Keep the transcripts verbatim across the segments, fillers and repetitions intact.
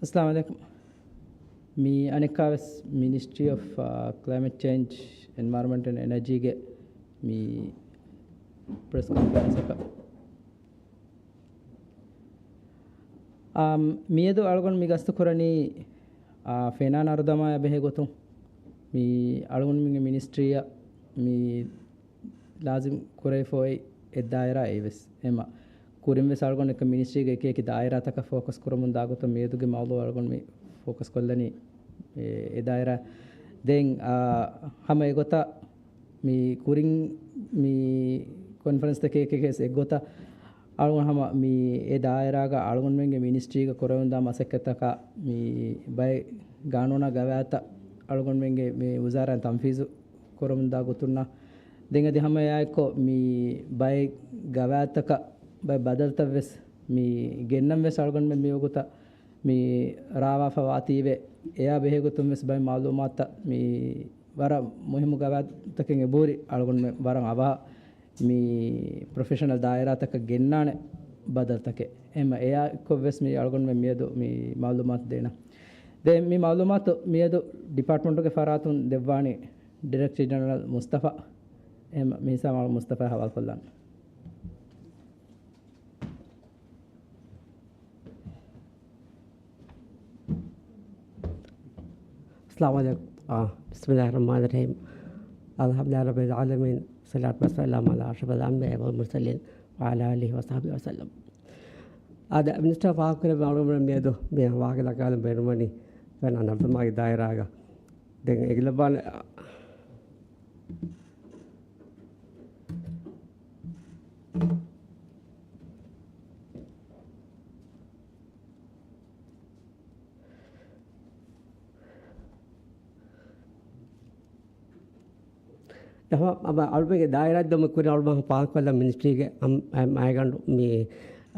އައްސަލާމު ޢަލައިކުމް. މި އަނެއްކާވެސް މިނިސްޓްރީ އޮފް ކްލައިމެޓް ޗޭންޖް، އެންވަޔަރަންމަންޓް އެންޑް އެނަޖީގެ މި ޕްރެސް ކޮންފަރެންސަކަށް. އާ، މިއަދު އަޅުގަނޑު މި ގަސްތު ކުރަނީ، އާ، ފެނާން އަރުދަމާޔާ ބެހޭ ގޮތުން މި އަޅުގަނޑުމެންގެ މިނިސްޓްރީއަށް މި ލާޒިމް ކުރެވިފަ އޮތް އެއް ދާއިރާ އެއްވެސް. އެމަ ކުރިންވެސް އަޅުގަނޑު އެކަ މިނިސްޓްރީގެ އެކި އެކި ދާއިރާތަކަށް ފޯކަސް ކުރަމުން ދާގޮތަށް މިއަދުގެ މައުޟޫޢު އަޅުގަނޑު މި ފޯކަސް ކޮށްލަނީ އެ، އެ ދާއިރާ. ދެން، އާ، ހަމަ އެގޮތަށް މި ކުރިން މި ކޮންފަރެންސްތަކެއް އެކެކެސް އެއްގޮތަށް އަޅުގަނޑު ހަމަ މި އެ ދާއިރާގަ އަޅުގަނޑުމެންގެ މިނިސްޓްރީގަ ކުރެވެންދާ މަސައްކަތަކާ މި ބައެއް ގާނޫނާ ގަވާއިދުތައް އަޅުގަނޑުމެންގެ މި ވުޒާރާއިން ތަންފީޒު ކުރަމުންދާ ގޮތުންނާ. ދެން އަދި ހަމަ އެއާއެއްކޮށް މި ބައެއް ގަވާއިދުތަކަށް ބައެއް ބަދަލުތައްވެސް މި ގެންނަންވެސް އަޅުގަނޑުމެން މިވަގުތަށް މި ރާވާފަ ވާތީވެ، އެއާ ބެހޭގޮތުންވެސް ބައެއް މައުލޫމާތުތައް މި ވަރަށް މުހިއްމު ގަވާއިދުތަކެއް އެބަހުރި އަޅުގަނޑުމެން ވަރަށް އަވަހަށް މި ޕްރޮފެޝަނަލް ދާއިރާތަކަށް ގެންނާނެ ބަދަލުތަކެއް. އެހެން އެއާއެއްކޮށްވެސް މި އަޅުގަނޑުމެން މިއަދު މި މައުލޫމާތު ދޭނަން. ދެން މި މައުލޫމާތު މިއަދު ޑިޕާޓްމަންޓުގެ ފަރާތުން ދެއްވާނީ ޑިރެކްޓަރ ޖެނެރަލް މުސްތަފާ. އެހެން މި ހިސާބަށް މުސްތަފާ ހަވާލުކޮށްލަން. އައްސަލާމު ޢަލައިކުމް. އާ، ބިސްމިއްލާހި ރަޙްމާނި ރަޙީމް. އަލްޙަމްދުލިއްލާހި ރައްބިލް ޢާލަމީން. ޞަލާތު ވައްސަލާމު ޢަލާ އަޝްރަފިލް އަންބިޔާއި ވަލް މުރްސަލީން ވަޢަލާ އާލިހި ވަޞަޙްބިހި ވަސައްލަމް. އާދެ، މިނިސްޓަރ ފާހަގަކުރެއްވި އަޅުގަނޑު މިއަދު މި ވާހަކަ ދައްކާލަން ބޭނުންވަނީ ފެނާން އަރުދަމާގެ ދާއިރާގަ. ދެން އެގިލައްވާނެ އަޅުމެންގެ ދާއިރާ ދޮމެ ކުރި އަޅުމެން ފާހަގަކޮށްލަން މިނިސްޓްރީގެ އަމް-، އަ-، މައިގަނޑު މި،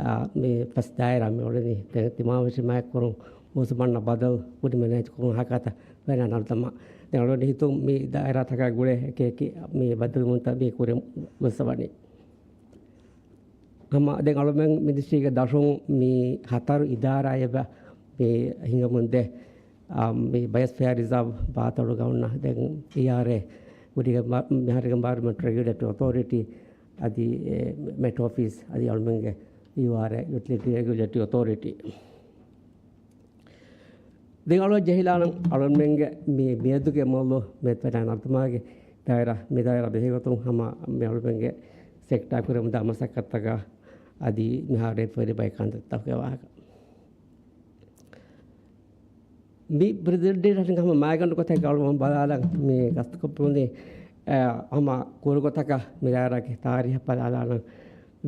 އާ، މި ފަސް ދާއިރާ މި އުޅެނީ ތިމާވެށި މާތްކުރުން މޫސުމަންނަ ބަދަލު ކުރި މެނޭޖް ކުރުން ހަކަތަ ވެނަ ނަރުދަމާ. ދެން އަޅުގަނޑު ހިތުން މި ދާއިރާތަކާ ގުޅޭ އެކި އެކި މި ބަދަލުވުންތައް މި ކުރިން ގޮއްސަވަނީ. ހަމަ ދެން އަޅުމެން މިނިސްޓްރީގެ ދަށުން މި ހަތަރު އިދާރާއެއް މި ހިނގަމުން ދޭ، އާ، މި ބަޔޮސްފިއާ ރިޒާވް ބާތޮޅު ގައުންނަށް ދެން އީއާރްއޭ ކުރިގެ މަ-، މިހާރުގެ އެންވަޔަރަންމަންޓް ރެގިއުލޭޓަރީ އޮތޯރިޓީ އަދި، އެ، މެޓް އޮފީސް އަދި އަޅުމެންގެ ޔޫއާރްއޭ ޔުޓިލިޓީ ރެގިއުލޭޓަރީ އޮތޯރިޓީ. ދެން އަޅުގަނޑު ޖެހިލާނަން އަޅުމެންގެ މި މިއަދުގެ މައުޟޫޢު މެދުފެނާން އަރުދަމާގެ ދާއިރާ، މި ދާއިރާ ބެހޭގޮތުން ހަމަ މި އަޅުމެންގެ ސެކްޓާ ކުރެވުނުދާ މަސައްކަތްތަކާ އަދި މިހާރު އެބަހުރި ބައެއް ކަންތައްތަކުގެ ވާހަކަ. މި ޕްރެޒެންޓޭޝަން ހަމަ މައިގަނޑު ގޮތެއް އަޅުގަނޑު ބަލާލަން މި ގަސްތުކޮށްފަ ހުންނެވި، އަ، ހަމަ ކުރު ގޮތަކަށް މި ދާއިރާގެ ތާރީހަށް ބަލާލާނަން.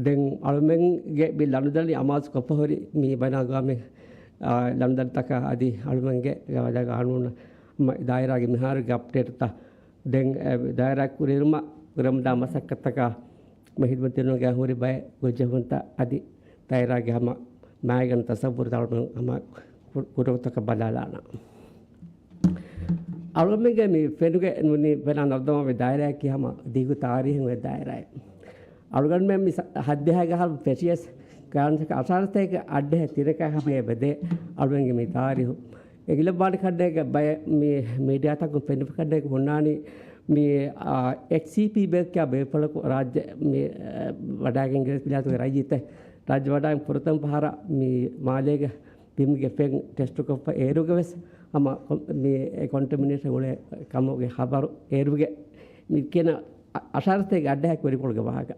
ދެން އަޅުމެންގެ މި ލަނޑުދަނޑި އަމާޒު ކޮށްފަ ހުރި މި ބައިނަލްއަގްވާމީ، އާ، ލަނޑުދަނޑިތަކާ އަދި އަޅުމެންގެ ގަވާއިދާ ގާނޫނު މަ-، ދާއިރާގެ މިހާރުގެ އަޕްޑޭޓްތައް. ދެން، އެ، ދާއިރާ ކުރިއެރުމަށް ކުރަމުންދާ މަސައްކަތްތަކާ މި ހިދުމަތްދިނުމުގެ ހުރި ބައެއް ގޮށްޖެހުންތައް އަދި ދާއިރާގެ ހަމަ މައިގަނޑު ތަސައްވުރުތައް އަޅުމެން ހަމަ ކު-، ކުރު ގޮތަކަށް ބަލާލާނަން. އަޅުގަނޑުމެންގެ މި ފެނުގެ ނޫނީ ފެނާން އަރުދަމާ މި ދާއިރާއަކީ ހަމަ ދީގު ތާރީހުން އޮތް ދާއިރާއެއް. އަޅުގަނޑުމެން މި ސަ-، ހައްދިހައިގެ އަހަރު ފެށިޔަސް ކާންސަކަ އަށާރަ ސަތޭކަ އައްޑިހަ ތިނަކަށް ހަމަ އެބަދޭ އަޅުގަނޑުގެ މި ތާރީހު. އެގިލައްވާނެ ކަންނޭގެ ބައެއް މި މީޑިއާތަކުން ފެނިފަ ކަންނޭގެ ހުންނާނީ މި، އާ، އެޗްސީޕީ ބޭކް ކިޔާ ބޭފުޅަކު ރާއްޖެ މި، އާ، ވަޑައިގެން އިނގިރޭސި ވިލާތުގެ ރައްޔިތެއް ރާއްޖެ ވަޑައިގެން ފުރަތަމަ ފަހަރަށް މި މާލޭގެ ބިމުގެ ފެން ޓެސްޓުކޮށްފަ އޭރުގެ ވެސް ހަމަ ކޮ-، މި ކޮންޓަމިނޭޝަން އުޅޭ ކަމުގެ ހަބަރު އޭރުގެ މި ކިޔަން އަށާރަ ސަތޭކަ އައްޑިހަ ކުރިކޮޅުގެ ވާހަކަ.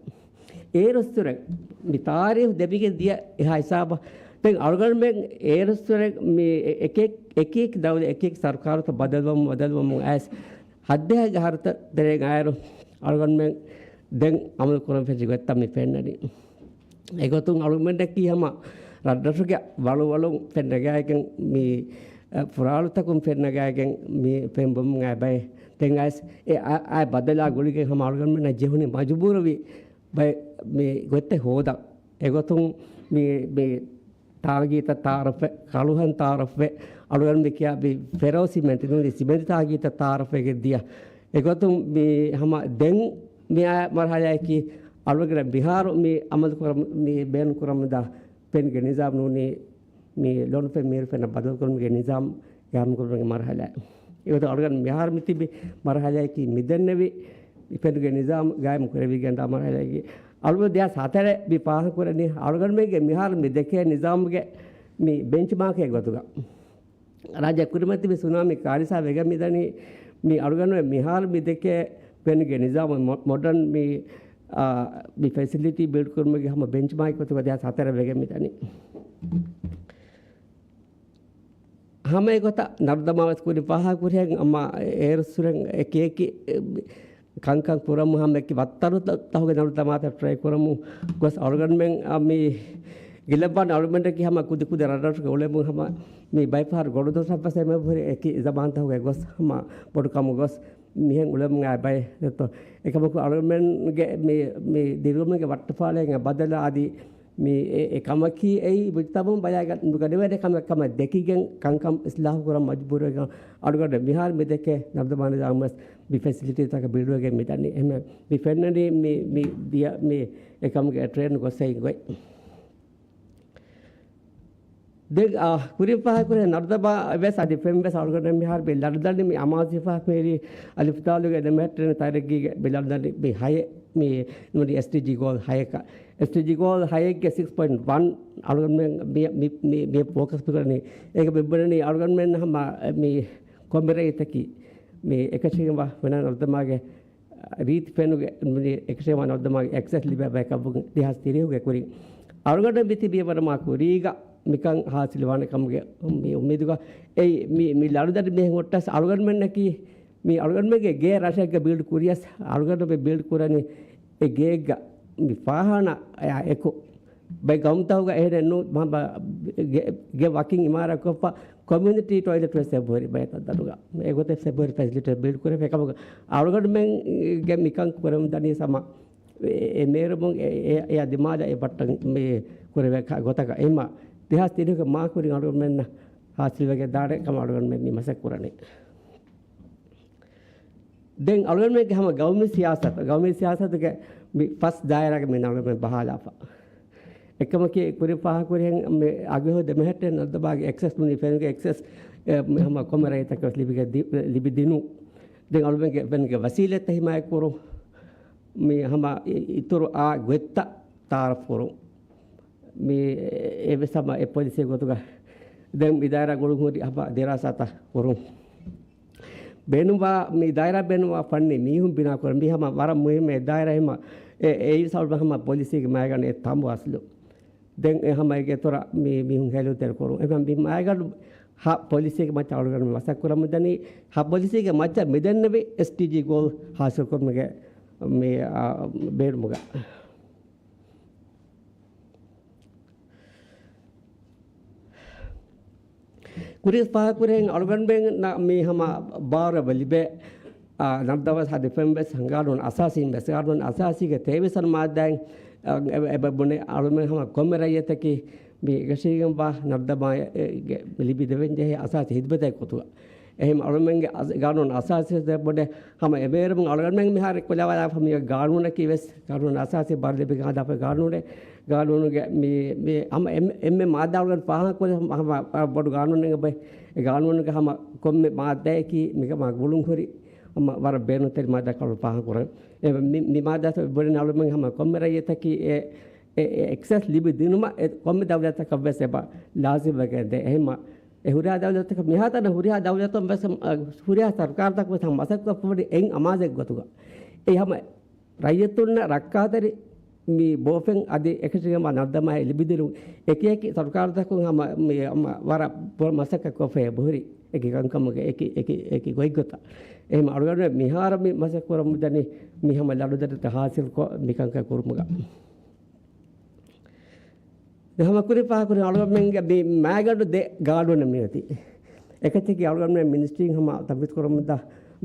އޭރުއްސުރެ މި ތާރީހު ދެމިގެން ދިޔަ އެހާ ހިސާބަށް ދެން އަޅުގަނޑުމެން އޭރުއްސުރެ މި އެ-، އެކި އެކި ދައުލަ އެކި ސަރުކާރުތައް ބަދަލުވަމުން ބަދަލުވަމުން އައިސް ހައްދިހައިގެ އަހަރުތައް ދެރައިން އައިރު އަޅުގަނޑުމެން ދެން އަމަލު ކުރަން ފެށި ގޮތްތައް މި ފެންނަނީ. އެގޮތުން އަޅުގަނޑަކީ ހަމަ ރަށްރަށުގެ ވަޅުވަޅުން ފެންނަގާގެން މި، އަ، ފުރާޅުތަކުން ފެންނަގާގެން މި ފެންބޮމުން އައި ބައެއް. ދެން އައިސް އެ އަ-، އައި ބަދަލާ ގުޅިގެން ހަމަ އަޅުގަނޑުމެންނަށް ޖެހުނީ މަޖުބޫރުވި ބައެއް މި ގޮތްތެއް ހޯދަން. އެގޮތުން މި، މި ތާގީތައް ތައާރަފްވެ، ކަޅުހަން ތައާރަފްވެ، އަޅުގަނޑު މި ކިޔާ މި ފެރޯ ސިމެންޓް ނޫނީ ސިމެންޓް ތާގީތައް ތައާރަފްވެގެން ދިޔަ. އެގޮތުން މި ހަމަ ދެން މި އާ މަރުހަލާއަކީ އަޅުގަނޑު މިހާރު މި އަމަލު ކުރަމު-، މި ބޭނުން ކުރަމުންދާ ފެންގެ ނިޒާމް ނޫނީ މި ލޮނުފެން މީރު ފެނަށް ބަދަލުކުރުމުގެ ނިޒާމް ގާއިމްކުރުމުގެ މަރުހަލާ. އެގޮތަށް އަޅުގަނޑު މިހާރު މިތިބި މަރުހަލާއަކީ މިދެންނެވި ފެނުގެ ނިޒާމް ގާއިމް ކުރެވިގެންދާ މަރުހަލާއަކީ. އަޅުގަނޑު ދެހާސް ހަތަރެއް މި ފާހަގަކުރަނީ އަޅުގަނޑުމެންގެ މިހާރު މި ދެކޭ ނިޒާމްގެ މި ބެންޗްމާކެއް ގޮތުގަ. ރާއްޖެ ކުރިމަތި މި ސުނާމީ ކާރިސާ ވެގެން މިދަނީ މި އަޅުގަނޑު މިހާރު މި ދެކޭ ފެނުގެ ނިޒާމު މޮ-، މޮޑަން މި، އާ، މި ފެސިލިޓީ ބިލްޑް ކުރުމުގެ ހަމަ ބެންޗްމާކް ގޮތުގަ ދެހާސް ހަތަރެއް ވެގެން މިދަނީ. ހަމަ އެގޮތަށް ނަރުދަމާ ވެސް ކުރިން ފާހަގަކުރިހެން އަމާ އޭރު ސުރެން އެކި އެކި ކަންކަން ކުރަމު ހަމަ އެކި ވައްތަރު ތަ-، ތަހުގެ ނަރުދަމާތައް ޓްރައި ކުރަމު ގޮސް އަޅުގަނޑުމެން އަ، މި ގިލައްވާން އަޅުގަނޑަކީ ހަމަ ކުދި ކުދި ރަށްރަށުގެ އުޅެމުން ހަމަ މި ބައެއް ފަހަރު ގޮނޑުދޮށަށް ވެސް އެމެ ހުރި އެކި ޒަބާންތަހުގެ ގޮސް ހަމަ ބޮޑު ކަމު ގޮސް މިހެން އުޅެމުން އާ ބައެއް ދެތޯ. އެކަމަކު އަޅުގަނޑުމެންގެ މި، މި ދިރިއުޅުމުގެ ވައްޓަފާޅައިގެ ބަދަލާ އަދި މި އެ، އެ ކަމަކީ އެއީ މުޖްތަމަޢުން ބަލައިގަ ނުގަނެވޭނެ ކަމެއް ކަމަށް ދެކިގެން ކަންކަން އިސްލާހު ކުރަން މަޖުބޫރުވެގެން އަޅުގަނޑު މިހާރު މި ދެކޭ ނަރުދަމާ ނިޒާމް ވެސް މި ފެސިލިޓީތަކަށް ބިލްޑްވެގެން މިދަނީ. އެހެން މި ފެންނަނީ މި، މި ދިޔަ، މި އެކަމުގެ ޓްރެންޑް ގޮސް އެއިން ގޮތް. ދެން، އާ، ކުރިން ފާހަގަކުރޭ ނަރުދަމާ ވެސް އަދި ފެން ވެސް އަޅުގަނޑު މިހާރު މި ލަޑުދަނޑި މި އަމާޒު ހިފާ މިހިރީ އަލިފުދާލުގެ ދެމެހެއްޓެނި ތަރައްގީގެ މި ލަޑުދަނޑި މި ހައެއް މި ނުވަދި އެސްޑީޖީ ގޯލް ހައެކަށް. އެސްޑީޖީ ގޯލް ހައެއްގެ ސިކްސް ޕޮއިންޓް ވަން އަޅުގަނޑުމެން މި، މި، މި، މި ފޯކަސް މި ކުރަނީ. އޭގެ މި ބުނަނީ އަޅުގަނޑުމެން ހަމަ މި ކޮންމެ ރައްޔިތަކީ މި އެކަށީގެންވާ ފެނާ ނަރުދަމާގެ ރީތި ފެނުގެ މި އެކަށީގެންވާ ނަރުދަމާގެ އެކްސެސް ލިބޭ ބަޔަކަށްވުން ދެހާސް ތިރީހުގެ ކުރިން. އަޅުގަނޑު މި ތިބި ވަރަށް މާ ކުރީގަ މިކަން ހާސިލް ވާނެ ކަމުގެ މި އުއްމީދުގަ އެއީ މި، މި ލަޑުދަނޑި މިހެން ހުއްޓަސް އަޅުގަނޑުމެންނަކީ މި އަޅުގަނޑުމެންގެ ގޭ ރަށެއްގަ ބިލްޑް ކުރިޔަސް، އަޅުގަނޑު މި ބިލްޑް ކުރަނީ އެ ގޭގަ މި ފާހާނާ އެކު ބައި ގައުމުތަކުގަ އެހެނެއް ނޫ، މަ-، މަ-، ގެ، ގެ ވަކިން އިމާރާތް ކޮށްފަ ކޮމިއުނިޓީ ޓޮއިލެޓް ވެސް އެބަހުރި ބައެއް ތަންތަނުގަ. އެގޮތެއް އެބަހުރި ފެސިލިޓީ ބިލްޑް ކުރެވޭ ކަމަކު އަޅުގަނޑުމެންގެ މިކަން ކުރަމުން ދަނީ ސަމަ އެ، އެ މޭރުމުން އެ، އެ، އެ ދިމާލަށް އެ ބައްޓަން މި ކުރެވޭ ކަ-، ގޮތަކަށް އެހެންމަ ދެހާސް ތިރީހުގެ މާ ކުރިން އަޅުގަނޑުމެންނަށް ހާސިލްވެގެން ދާނެ ކަމަށް އަޅުގަނޑުމެން މި މަސައްކަތް ކުރަނީ. ދެން އަޅުގަނޑުމެންގެ ހަމަ ގައުމީ ސިޔާސަތު، ގައުމީ ސިޔާސަތުގެ މި ފަސް ދާއިރާގެ މި އަޅުގަނޑުމެން ބަހާލާފަ. އެކަމަކީ ކުރިން ފާހަގަކުރިހެން މި އަގުހެޔޮ ދެމެހެއްޓެން ނަރުދަމާގެ އެކްސެސް ނޫނީ ފެނުގެ އެކްސެސް، އެ، މި ހަމަ ކޮންމެ ރައްޔިތަކަށް ވެސް ލިބިގެ ދި-، ލިބި ދިނުން. ދެން އަޅުގަނޑުމެންގެ ފެންގެ ވަސީލަތްތައް ހިމާޔަތް ކުރުން. މި ހަމަ އި-، އިތުރު އާ ގޮތްތައް ތައާރަފް ކުރުން. މި އެ-، އެވެސް ހަމަ އެ ޕޮލިސީ ގޮތުގަ ދެން އިދާރާ ގުޅުން ހުރި ހަމަ ދިރާސާތައް ކުރުން. ބޭނުންވާ، މި ދާއިރާ ބޭނުންވާ ފަންނީ މީހުން ބިނާ ކުރަން. މީ ހަމަ ވަރަށް މުހިއްމު އެއް ދާއިރާ ހަމަ އެ، އެއީ ސަބަބު ހަމަ ޕޮލިސީގެ މައިގަނޑު އެ ތަނބު އަސްލު. ދެން އެ ހަމަ އޭގެ އިތުރަށް މި މީހުން ހެލުންތެރި ކުރުން. އެހެން މި މައިގަނޑު ހަ ޕޮލިސީގެ މައްޗަށް އަޅުގަނޑު މަސައްކަތް ކުރަމުން ދަނީ، ހަ ޕޮލިސީގެ މައްޗަށް މިދެންނެވި އެސްޑީޖީ ގޯލް ހާސިލް ކުރުމުގެ މި، އާ، ބޭނުމުގަ. ކުރިން ފާހަގަކުރިހެން އަޅުގަނޑުމެންނަށް މި ހަމަ ބާރު އެބަ ލިބޭ، އާ، ނަރުދަމާ އަދި ފެން ވެސް ގާނޫނު އަސާސީން ވެސް، ގާނޫނު އަސާސީގެ ތޭވީސް ވަނަ މާއްދާއިން، އާ، އެބަ، އެބަ ބުނެ އަޅުމެން ހަމަ ކޮންމެ ރައްޔިތަކީ މި އެކަށީގެންވާ ނަރުދަމާ އެ، އެ، ގެ ލިބި ދެވެން ޖެހޭ އަސާސީ ހިދުމަތެއް ގޮތުގަ. އެހެން އަޅުމެންގެ އަސް-، ގާނޫނު އަސާސީ ބޮޑެ ހަމަ އެބޭރުމުން އަޅުގަނޑުމެން މިހާރު ކުލަވާލާފަ މި ގާނޫނަކީ ވެސް، ގާނޫނު އަސާސީ ބާރު ލިބިގެން ހަދާފަ ގާނޫނެއް، ގާނޫނުގެ މި، މި ހަމަ އެންމެ، އެންމެ މާއްދާ އަޅުގަނޑު ފާހަގަކުރި ހަމަ، ހަމަ ބޮޑު ގާނޫނެއް އެބަ، އެ ގާނޫނުގެ ހަމަ ކޮންމެ މާއްދާއަކީ މި ހަމަ ގުޅުން ހުރި ހަމަ ވަރަށް ބޭނުންތެރި މާއްދާ ކަޅު ފާހަގަކުރަން. އެ މި، މި މާއްދާ ބޮޑެން އަޅުމެން ހަމަ ކޮންމެ ރައްޔިތަކީ އެ، އެ، އެ އެކްސެސް ލިބި ދިނުމަށް އެ ކޮންމެ ދައުލަތަކަށް ވެސް އެބަ ލާޒިމް ވެގެން ދޭ. އެހެންމަ އެ ހުރިހާ ދައުލަތަކަށް މިހާތަނަށް ހުރިހާ ދައުލަތުން ވެސް، އަ، ހުރިހާ ސަރުކާރުތަކުން ވެސް ހަމަ މަސައްކަތް ކޮށްފަ ވަނީ އެއް އަމާޒެއް ގޮތުގަ. އެ ހަމަ ރައްޔިތުންނަށް ރައްކާތެރި މި ބޯފެން އަދި އެކަށީގެންވާ ނަރުދަމާއެއް ލިބިދިނުން އެކި އެކި ސަރުކާރުތަކުން ހަމަ މި ހަމަ ވަރަށް ބޮޑަށް މަސައްކަތް ކޮށްފަ އެބަހުރި އެކި ކަންކަމުގެ އެކި، އެކި، އެކި ގޮތްގޮތަށް. އެހެން އަޅުގަނޑު މިހާރު މި މަސައްކަތް ކުރަމުން ދަނީ މި ހަމަ ލަޑުދަނޑިތައް ހާސިލްކޮށް މިކަންކަން ކުރުމުގަ. ދެން ހަމަ ކުރިން ފާހަގަކުރި އަޅުގަނޑުމެންގެ މި މައިގަނޑު ދެ ގާނޫނެއް މިއޮތީ. އެކައްޗަކީ އަޅުގަނޑުމެން މިނިސްޓްރީން ހަމަ ތަންފީޒު ކުރަމުންދާ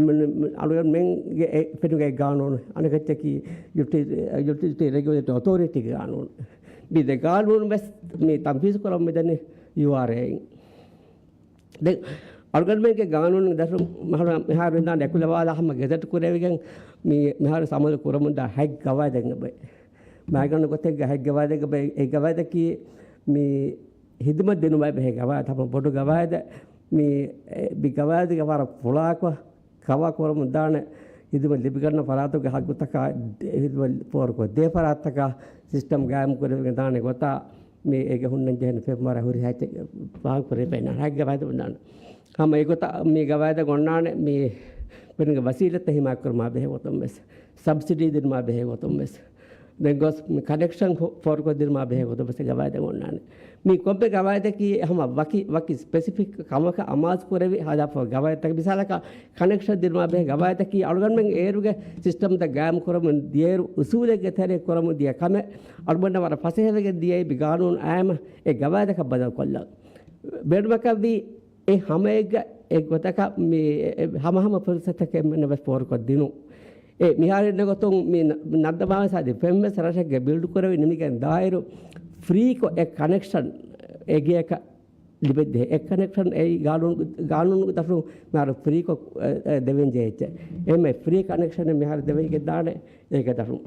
މި، މި، އަޅުގަނޑުމެންގެ އެ ފެނުގެ ގާނޫނު. އަނެކައްޗަކީ ޔުޓި-، ޔުޓިލިޓީ ރެގިއުލޭޓަރީ އޮތޯރިޓީގެ ގާނޫނު. މި ދެ ގާނޫނު ވެސް މި ތަންފީޒު ކުރަމުން މިދަނީ ޔޫއާރްއޭއިން. ދެން އަޅުގަނޑުމެންގެ ގާނޫނު ދަށުން މިހާރު، މިހާރު އިންނާނެ އެކުލަވާލާ ހަމަ ގެޒެޓް ކުރެވިގެން މި، މިހާރު ސަމަލު ކުރަމުންދާ ހަތް ގަވާއިދެއް އެބައި. މައިގަނޑު ގޮތެއްގަ ހަތް ގަވާއިދެއް އެބައި. އެ ގަވާއިދަކީ މި ހިދުމަތް ދިނުމާ ބެހޭ ގަވާއިދު ހަމަ ބޮޑު ގަވާއިދެއް. މި، އެ، މި ގަވާއިދުގެ ވަރަށް ފުޅާކޮށް ކަވާ ކުރަމުން ދާނެ ހިދުމަތް ލިބިގަންނަ ފަރާތުގެ ހައްގުތަކާ ހިދުމަތް ފޯރުކޮށް ދޭ ފަރާތްތަކާ ސިސްޓަމް ގާއިމް ކުރެވިގެން ދާނެ ގޮތާ މި އޭގެ ހުންނަން ޖެހެން ފެންވަރަށް ހުރިހާ އެއްޗެއް ފާހަގަކުރެވިފައި ނާން ހައްގެ ވައިދު ނާން. ހަމަ އެގޮތަށް މި ގަވާއިދަށް އޮންނާނެ މި ފެނުގެ ވަސީލަތްތައް ހިމާކުރުމާ ބެހޭ ގޮތުން ވެސް، ސަބްސިޑީ ދިނުމާ ބެހޭ ގޮތުން ވެސް، ދެން ގޮސް މި ކަނެކްޝަން ހޯ-، ފޯރުކޮށްދިނުމާ ބެހޭ ގޮތުން ވެސް ގަވާއިދަށް އޮންނާނެ. މި ކޮންމެ ގަވާއިދަކީ ހަމަ ވަކި، ވަކި ސްޕެސިފިކް ކަމަކަށް އަމާޒު ކުރެވި ހަދާފަ ގަވާއިދުތަކެއް. މިސާލަކަށް ކަނެކްޝަން ދިނުމާ ބެހޭ ގަވާއިދަކީ އަޅުގަނޑުމެން އޭރުގެ ސިސްޓަމްތައް ގާއިމް ކުރަމުން ދިޔައިރު އުސޫލެއްގެ ތެރެއިން ކުރަމުން ދިޔަ ކަމެއް. އަޅުގަނޑަށް ވަރަށް ފަސޭހަވެގެން ދިޔައީ މި ގާނޫނު އައިމަ އެ ގަވާއިދަކަށް ބަދަލުކޮށްލަން. ބޭނުމަކަށްވީ އެ ހަމައެއްގަ އެ ގޮތަކަށް މި އެ ހަމަހަމަ ފުރުސަތަކެއް އެންމެންނަށް ވެސް ފޯރުކޮށްދިނުން. އެ މިހާރު އިންނަ ގޮތުން މި ނަ-، ނައްދަމާވެސް އަދި ފެންވެސް ރަށެއްގެ ބިލްޑް ކުރެވި ނިމިގެން ދާއިރު ފްރީކޮށް އެ ކަނެކްޝަން އެގެއަކަށް ލިބެއްޖެ. އެ ކަނެކްޝަން އެއީ ގާނޫނު، ގާނޫނުގެ ދަށުން މިހާރު ފްރީކޮށް، އެ، އެ، ދެވެންޖެހޭ އެއްޗެއް. އެހެންމެ ފްރީ ކަނެކްޝަނެއް މިހާރު ދެވެގެން ދާނެ އޭގެ ދަށުން.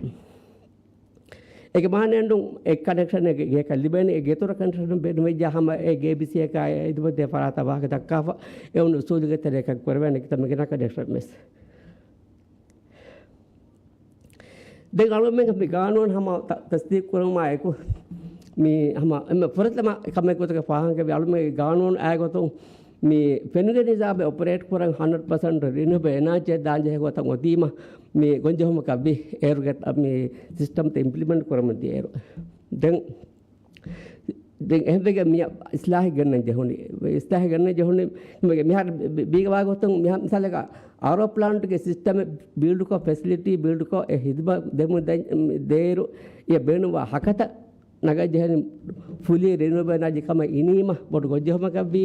އޭގެ މާނައެއްނު އެ ކަނެކްޝަނެއް ގެ-، ގެއަކަށް ލިބޭނެ، އެ ގެތުރަށް ކަނެކްޝަނެއް ބޭނުމެއްޖާ ހަމަ އެ ގޭބީސީއަކާ އެ ހިދުމަތްދޭ ފަރާތަށް ވާހަކަ ދައްކާފަ، އެ އޮން އުސޫލުގެ ތެރޭކަން ކުރެވޭނެ ކިތަންމެ ގިނަ ކަނެކްޝަން ވެސް. ދެން އަޅުމެން މި ގާނޫނު ހަމަ ތަ-، ތަސްދީޤު ކުރުމާ އެކު، މި ހަމަ އެންމެ ފުރަތަމަ ކަމެއް ގޮތަކަށް ފާހަގަވި އަޅުމެން ގާނޫނު އާ ގޮތުން މި ފެނުގެ ނިޒާމެއް އޮޕަރޭޓް ކުރަން ހަންޑްރެޑް ޕަސެންޓް ރިނިއުއަބަލް އެނާޖީއަށް ދާންޖެހޭ ގޮތަށް އޮތީމަ، މި ގޮންޖެހުމަކަށް ވި އޭރުގެ ތަ-، މި ސިސްޓަމްތައް އިމްޕްލިމެންޓް ކުރަމުން ދިޔައިރު. ދެން، ދެން އެހެންވެގެން މި އިސްލާހެއް ގެންނަން ޖެހުނީ. އިސްލާހެއް ގެންނަން ޖެހުނީ، މި-، މިހާރު ބި-، ބި-، ބީގަވާ ގޮތުން މިހާ-، މިސާލަކަށް އާރޯ ޕްލާންޓުގެ ސިސްޓަމެއް ބިލްޑްކޮށް، ފެސިލިޓީ ބިލްޑްކޮށް، އެ ހިދުމަތް ދެމުން ދެ-، ދޭއިރު، އެ ބޭނުންވާ ހަކަތަ ނަގައްޖެހެނީ ފުލީ ރިނިއުއަބަލް އެނާޖީ ކަމަށް އިނީމަ، ބޮޑު ގޮންޖެހުމަކަށްވީ،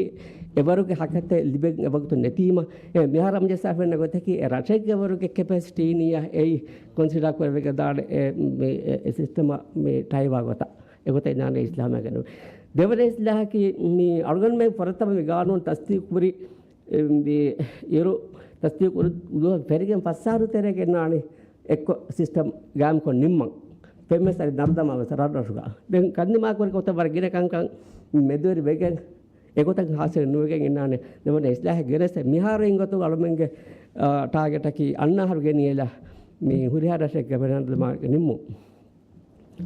އެވަރުގެ ހަކަތައް ލިބެން އެވަގުތު ނެތީމަ، އެ މިހާރު ހަމަޖައްސާފައިންނަ ގޮތަކީ، އެ ރަށެއްގެ ވަރުގެ ކެޕޭސިޓީ އިނީއާ އެއީ ކޮންސިޑާ ކުރެވިގެންދާނެ އެ، މި، އެ، އެ ސިސްޓަމަށް މި ޓައިވާ ގޮތަށް. އެގޮތަށް އިނާނެ އިސްލާހު ގެނުން. ދެވަނަ އިސްލާހަކީ، މި އަޅުގަނޑުމެން ފުރަތަމަ މި ގާނޫނު ތަސްދީޤު ކުރި، އެ، މި އިރު ތަސްދީޤު ކުރި ދުވަހު ފެރިގެން ފަސް އަހަރު ތެރޭގަ އިންނާނެ އެއްކޮށް ސިސްޓަމް ގާއިމްކޮށް ނިންމަން. ފެންވެސް އަދި ނަރުދަމާވެސް ރަށްރަށުގަ. ދެން ކަންނިމާ ކުރި ގޮތަށް ވަރަށް ގިނަ ކަންކަން މެދުވެރި ވެގެން، އެގޮތަށް ހާސިލް ނުވެގެން އިންނާނެ. ދެވަނަ އިސްލާހެއް ގެނެސް މިހާރު އިން ގޮތުން އަޅުމެންގެ، އާ، ޓާގެޓަކީ އަންނަ އަހަރު ގެނިއެލާ މި ހުރިހާ ރަށެއްގެ ނަރުދަމާ ނިންމުން.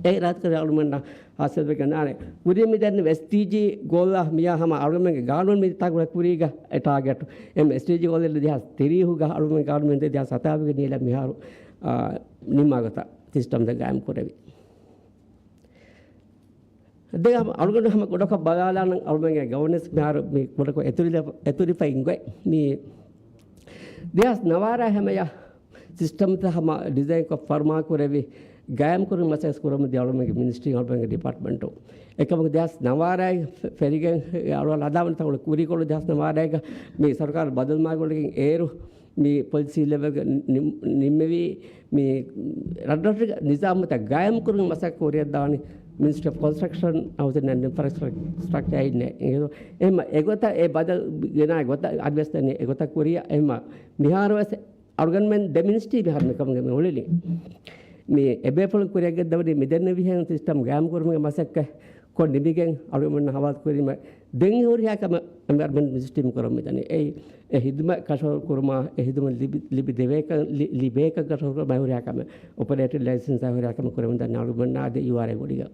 އެ ރާއްޖޭގެ އަޅުމެންނަށް ހާސިލްވެގެން އާނެ. ކުރިން މި ދެން އެސްޑީޖީ ގޯލް މިޔާ ހަމަ އަޅުމެންގެ ގާނޫނު މި ތަގުރަ ކުރީގަ އެ ޓާގެޓް. އެމް އެސްޑީޖީ ގޯލް ދެހާސް ތިރީހުގަ އަޅުމެން ގާނޫނު ދެހާސް ސަތާވީސް ނީލަ މިހާރު، އާ، ނިންމާ ގޮތަށް ސިސްޓަމް ދެ ގާއިމް ކުރެވި. ދެން ހަމަ އަޅުގަނޑު ހަމަ ކުޑަކޮށް ބަލާލާނަން އަޅުމެންގެ ގަވަނެންސް މިހާރު މި ކުޑަކޮށް އެތުރިލަ-، އެތުރިފައި އިނގޮތް. މި ދެހާސް ނަވާރަ ހަމަޔަށް ސިސްޓަމްތައް ހަމަ ޑިޒައިންކޮށް ފަރުމާކުރެވި، ގާއިމްކުރުން މަސައްކަތް ކުރަމުން ދިޔަ އަޅުމެންގެ މިނިސްޓްރީ އަޅުމެންގެ ޑިޕާޓްމަންޓު. އެކަމަކު ދެހާސް ނަވާރަ ފެރިގެން އަޅުގަނޑު ހަދާވަންތަ ކުރިކޮޅު ދެހާސް ނަވާރަގަ މި ސަރުކާރު ބަދަލުމާގުޅިގެން އޭރު މި ޕޮލިސީ ލެވެލްގަ ނިން-، ނިންމެވީ މި ރަށްރަށުގެ ނިޒާމުތައް ގާއިމްކުރުން މަސައްކަތް ކުރިއަށްދާނީ މިނިސްޓްރީ އޮފް ކޮންސްޓްރަކްޝަން، ހައުސިން އެންޑް އިންފްރާސްޓްރަކްޗަރ އިން އެ. އެހެންމަ އެގޮތަށް އެ ބަދަލު ގެނާ ގޮތަށް އަދިވެސް ދަނީ އެގޮތަށް ކުރިއަށް. އެހެންމަ މިހާރުވެސް އަޅުގަނޑުމެން ދެ މިނިސްޓްރީ މިހާރު މިކަމުގެ މި އުޅެނީ. މި އެބޭފުޅުން ކުރިއަށް ގެންދަވަނީ މިދެންނެވިހެން ސިސްޓަމް ގާއިމް ކުރުމުގެ މަސައްކަތް ކޮށް ނިމިގެން އަޅުގަނޑުމެން ހަވާލު ކުރީމަ ދެން ހުރިހާ ކަމެއް އެންވަޔަރަންމަންޓް މިނިސްޓްރީ ކުރަމުން ދަނީ. އެއީ އެ ހިދުމަތް ކަށަވަރު ކުރުމާ، އެ ހިދުމަތް ލިބި، ލިބި ދެވޭކަން، ލި-، ލިބޭކަން ކަށަވަރު ކުރުމާ ހުރިހާ ކަމެއް، އޮޕަރޭޓިން ލައިސަންސާ ހުރިހާ ކަމެއް ކުރަމުން ދަނީ އަޅުގަނޑުމެންނާ އަދި ޔޫއާރްއޭ ގުޅިގަ.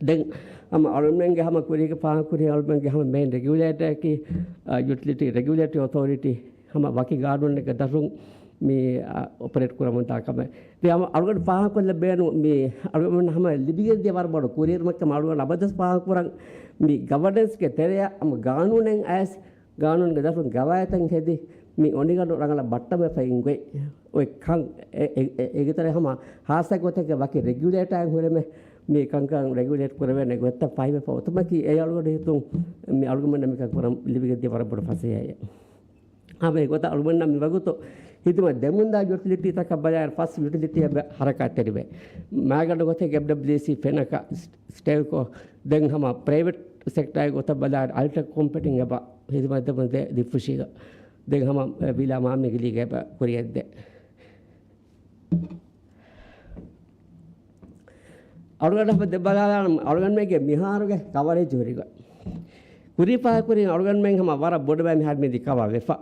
ދެން ހަމަ އަޅުގަނޑުމެންގެ ހަމަ ކުރީގެ ފާހަގަކުރި އަޅުގަނޑުމެންގެ ހަމަ މެއިން ރެގިއުލޭޓަރަކީ، އަ، ޔުޓިލިޓީ ރެގިއުލޭޓަރީ އޮތޯރިޓީ ހަމަ ވަކި ގާނޫނެއްގެ ދަށުން މި، އަ، އޮޕަރޭޓް ކުރަމުންދާ ކަމެއް. ދެން ހަމަ އަޅުގަނޑު ފާހަގަކޮށްލަ ބޭނު މި އަޅުގަނޑު ހަމަ ލިބިގެންދިޔަ ވަރަށް ބޮޑު ކުރިއެރުމަކަށް އަޅުގަނޑު އަބަދުވެސް ފާހަގަކުރަން މި ގަވަނެންސްގެ ތެރެއަށް ހަމަ ގާނޫނެއް އައިސް ގާނޫނުގެ ދަށުން ގަވާއިދުތައް ހެދި، މި އޮނިގަނޑު ރަނގަޅަށް ބައްޓަވެފަ އިނގޮތް. އޮތް ކަން އެ، އެ، އެ، އޭގެ ތެރޭ ހަމަ ހާއްސަ ގޮތެއްގެ ވަކި ރެގިއުލޭޓާއެއް ހުރެމެ، މި ކަންކަން ރެގިއުލޭޓް ކުރެވޭނެ ގޮތްތައް ފަހިވެފަ އޮތުމަކީ، އެ އަޅުގަނޑު ހިތުން މި އަޅުގަނޑުމެންނަށް މިކަން ކުރަން ލިބިގެންދިޔަ ވަރަށް ބޮޑު ފަސޭހައެއް. ހަމަ އެގޮތަށް އަޅުގަނޑަށް މިވަގުތު ހިދުމަތް ދެމުންދާ ޔުޓިލިޓީތަކަށް ބަލާއިރު ފަސް ޔުޓިލިޓީއެއް ހަރަކާތްތެރިވޭ. މާގަނޑު ގޮތެއް އެމްޑަބްލިއުސީ ފެނަކަ ސްޓޭލްކޯ ދެން ހަމަ ޕްރައިވެޓް ސެކްޓާގެ ގޮތަށް ބަލާއިރު އަލްޓްރެކް ކޮމްޕެޓިން އެބަ ހިދުމަތް ދެމުން ދޭ ދިފުށީގަ. ދެން ހަމަ ވިލާ މާމިގިލީގަ އެބަ ކުރިއަށްދޭ. އަޅުގަނޑަށް ދެ ބަލާލާނަމަ އަޅުގަނޑުމެންގެ މިހާރުގެ ކަވަރޭޖް ހުރިގޮތް. ކުރީ ފަހަކުރިން އަޅުގަނޑުމެން ހަމަ ވަރަށް ބޮޑު ބައެއް މިހާރު މިދި ކަވާ ވެފަ.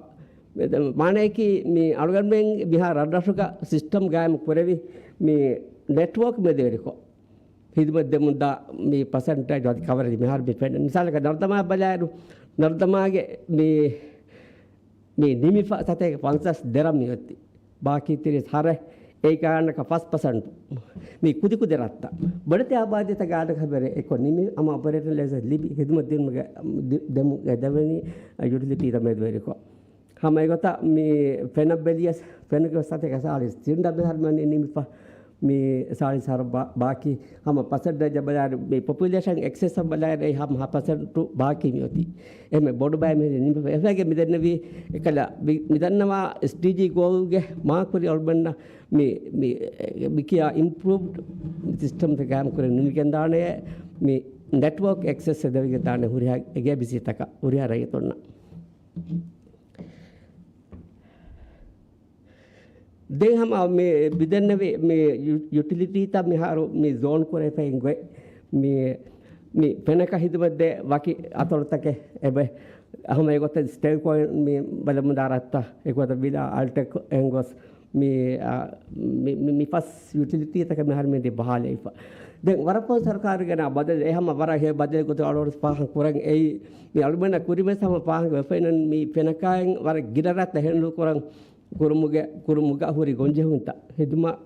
މާނައަކީ މި އަޅުގަނޑުމެން މިހާރު ރަށްރަށުގަ ސިސްޓަމް ގާއިމް ކުރެވި މި ނެޓްވޯކް މެދުވެރިކޮށް، ހިދުމަތް ދެމުންދާ މި ޕަސެންޓޭޖް އަދި ކަވަރޭޖް މިހާރު މި ފެންނަ. މިސާލަކަށް ނަރުދަމާ ބަލާއިރު، ނަރުދަމާގެ މި މި ނިމިފަ ސަތޭކަ ފަންސާސް ދެރަށް މިއޮތީ. ބާކީ ތިރީސް ހަރެއް އެއް ގާނަކަށް ފަސް ޕަސެންޓް މި ކުދިކުދި ރަށްތައް. ބޮޑެތި އާބާދީތައް ގާނަކަށް ވެރި އެކޮށް ނިމި ހަމަ އޮޕަރޭޓިން ލައިސަންސް ލިބި ހިދުމަތް ދިނުމުގެ ދެ-، ދެމުގެ ދެވެނީ ޔުޓިލިޓީތައް މެދުވެރިކޮށް. ހަމަ އެގޮތަށް މި ފެނަށް ބެލިޔަސް ފެނުގެ ސަތޭކަ ސާޅީސް ތިން ޑަބި ހަރުމަނި ނިމިފަ. މި ސާޅީސް ހަރު ބާ-، ބާކީ ހަމަ ޕަސެންޓޭޖަށް ބަލާއިރު، މި ޕޮޕިއުލޭޝަން އެކްސެސް އަށް ބަލާއިރު، އެއީ ހަމަ ހަ ޕަސެންޓު ބާކީ މިއޮތީ. އެހެން ބޮޑު ބައެއް މި ނިމިފަ. އެފައިގެ މިދެންނެވީ، އެކަލަ މި، މިދަންނަވާ އެސްޑީޖީ ގޯލްގެ މާކުރި އަޅުމެންނަށް މި، މި، މިކިޔާ އިމްޕްރޫވްޑް ސިސްޓަމްތައް ގާއިމް ކުރެ ނިމިގެންދާނެ، މި ނެޓްވޯކް އެކްސެސް ދެވިގެންދާނެ ހުރިހާ އެގޭ ބިސީތަކަށް ހުރިހާ ރައްޔިތުންނަށް. ދެން ހަމަ މި މިދެންނެވި މި ޔު-، ޔުޓިލިޓީތައް މިހާރު މި ޒޯން ކުރެވިފައި ގޮތް މި، މި ފެނަކަށް ހިދުމަތްދޭ ވަކި އަތޮޅުތަކެއް އެބަ ހަމަ އެގޮތަށް ސްޓޭކް ހޯލްޑަރ މި ބަލަމުންދާ ރަށްތައް އެގޮތަށް ވިލާ އަލްޓެކް އެންގޮސް މި، އާ، މި، މި، މި ފަސް ޔުޓިލިޓީތަކަށް މިހާރު މިދި ބަހާލައިފަ. ދެން ވަރަށް ފަހު ސަރުކާރުގެ ނާ ބަދަލު އެ ހަމަ ވަރަށް ހެޔޮ ބަދަލެއް ގޮތަށް އަޅުގަނޑު ފާހަގަ ކުރަން އެއީ މި އަޅުމެންނަށް ކުރިމަތި ހަމަ ފާހަގަ ވެފައިނަން މި ފެނަކާއިން ވަރަށް ގިނަ ރަށްތައް ހެންޑްލް ކުރަން ކުރުމުގެ، ކުރުމުގަ ހުރި ގޮންޖެހުންތައް ހިދުމަތް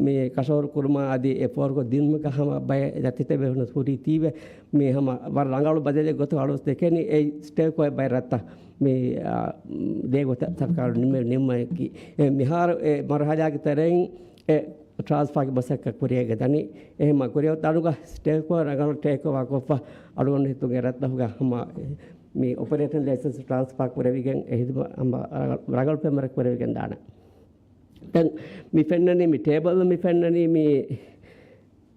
މި ކަށަވަރު ކުރުމާ އަދި އެ ފޯރުކޮށް ދިނުމުގަ ހަމަ ބައެއް ދަތިތައް ބޭފުޅުން ހުރީތީވެ މި ހަމަ ވަރަށް ރަނގަޅު ބަދަލެއް ގޮތަށް އަޅުސް ދެކެނީ އެއީ ސްޓޭކް ހޯލްޑަރ ބައެއް ރަށްތައް މި، އާ، ދޭ ގޮތަށް ސަރުކާރު ނިންމެ-، ނިންމައަކީ. އެ މިހާރު އެ މަރުހަލާގެ ތެރެއިން އެ ޓްރާންސްފާގެ މަސައްކަތް ކުރިއަށް ދަނީ. އެހެންމަ ކުރިއަށް ދަނުގަ ސްޓޭކް ހޯލްޑަރ ރަނގަޅު ޓޭކް އޯވާ ކޮށްފަ އަޅުގަނޑު ހިތުގެ ރަށްތަކުގަ ހަމަ މި އޮޕަރޭޓިން ލައިސަންސް ޓްރާންސްފާ ކުރެވިގެން އެ ހިދުމަތް ހަމަ ރަނގަޅު، ރަނގަޅު ފެންވަރެއް ކުރެވިގެން ދާނެ. ދެން މި ފެންނަނީ މި ޓޭބަލް މި ފެންނަނީ މި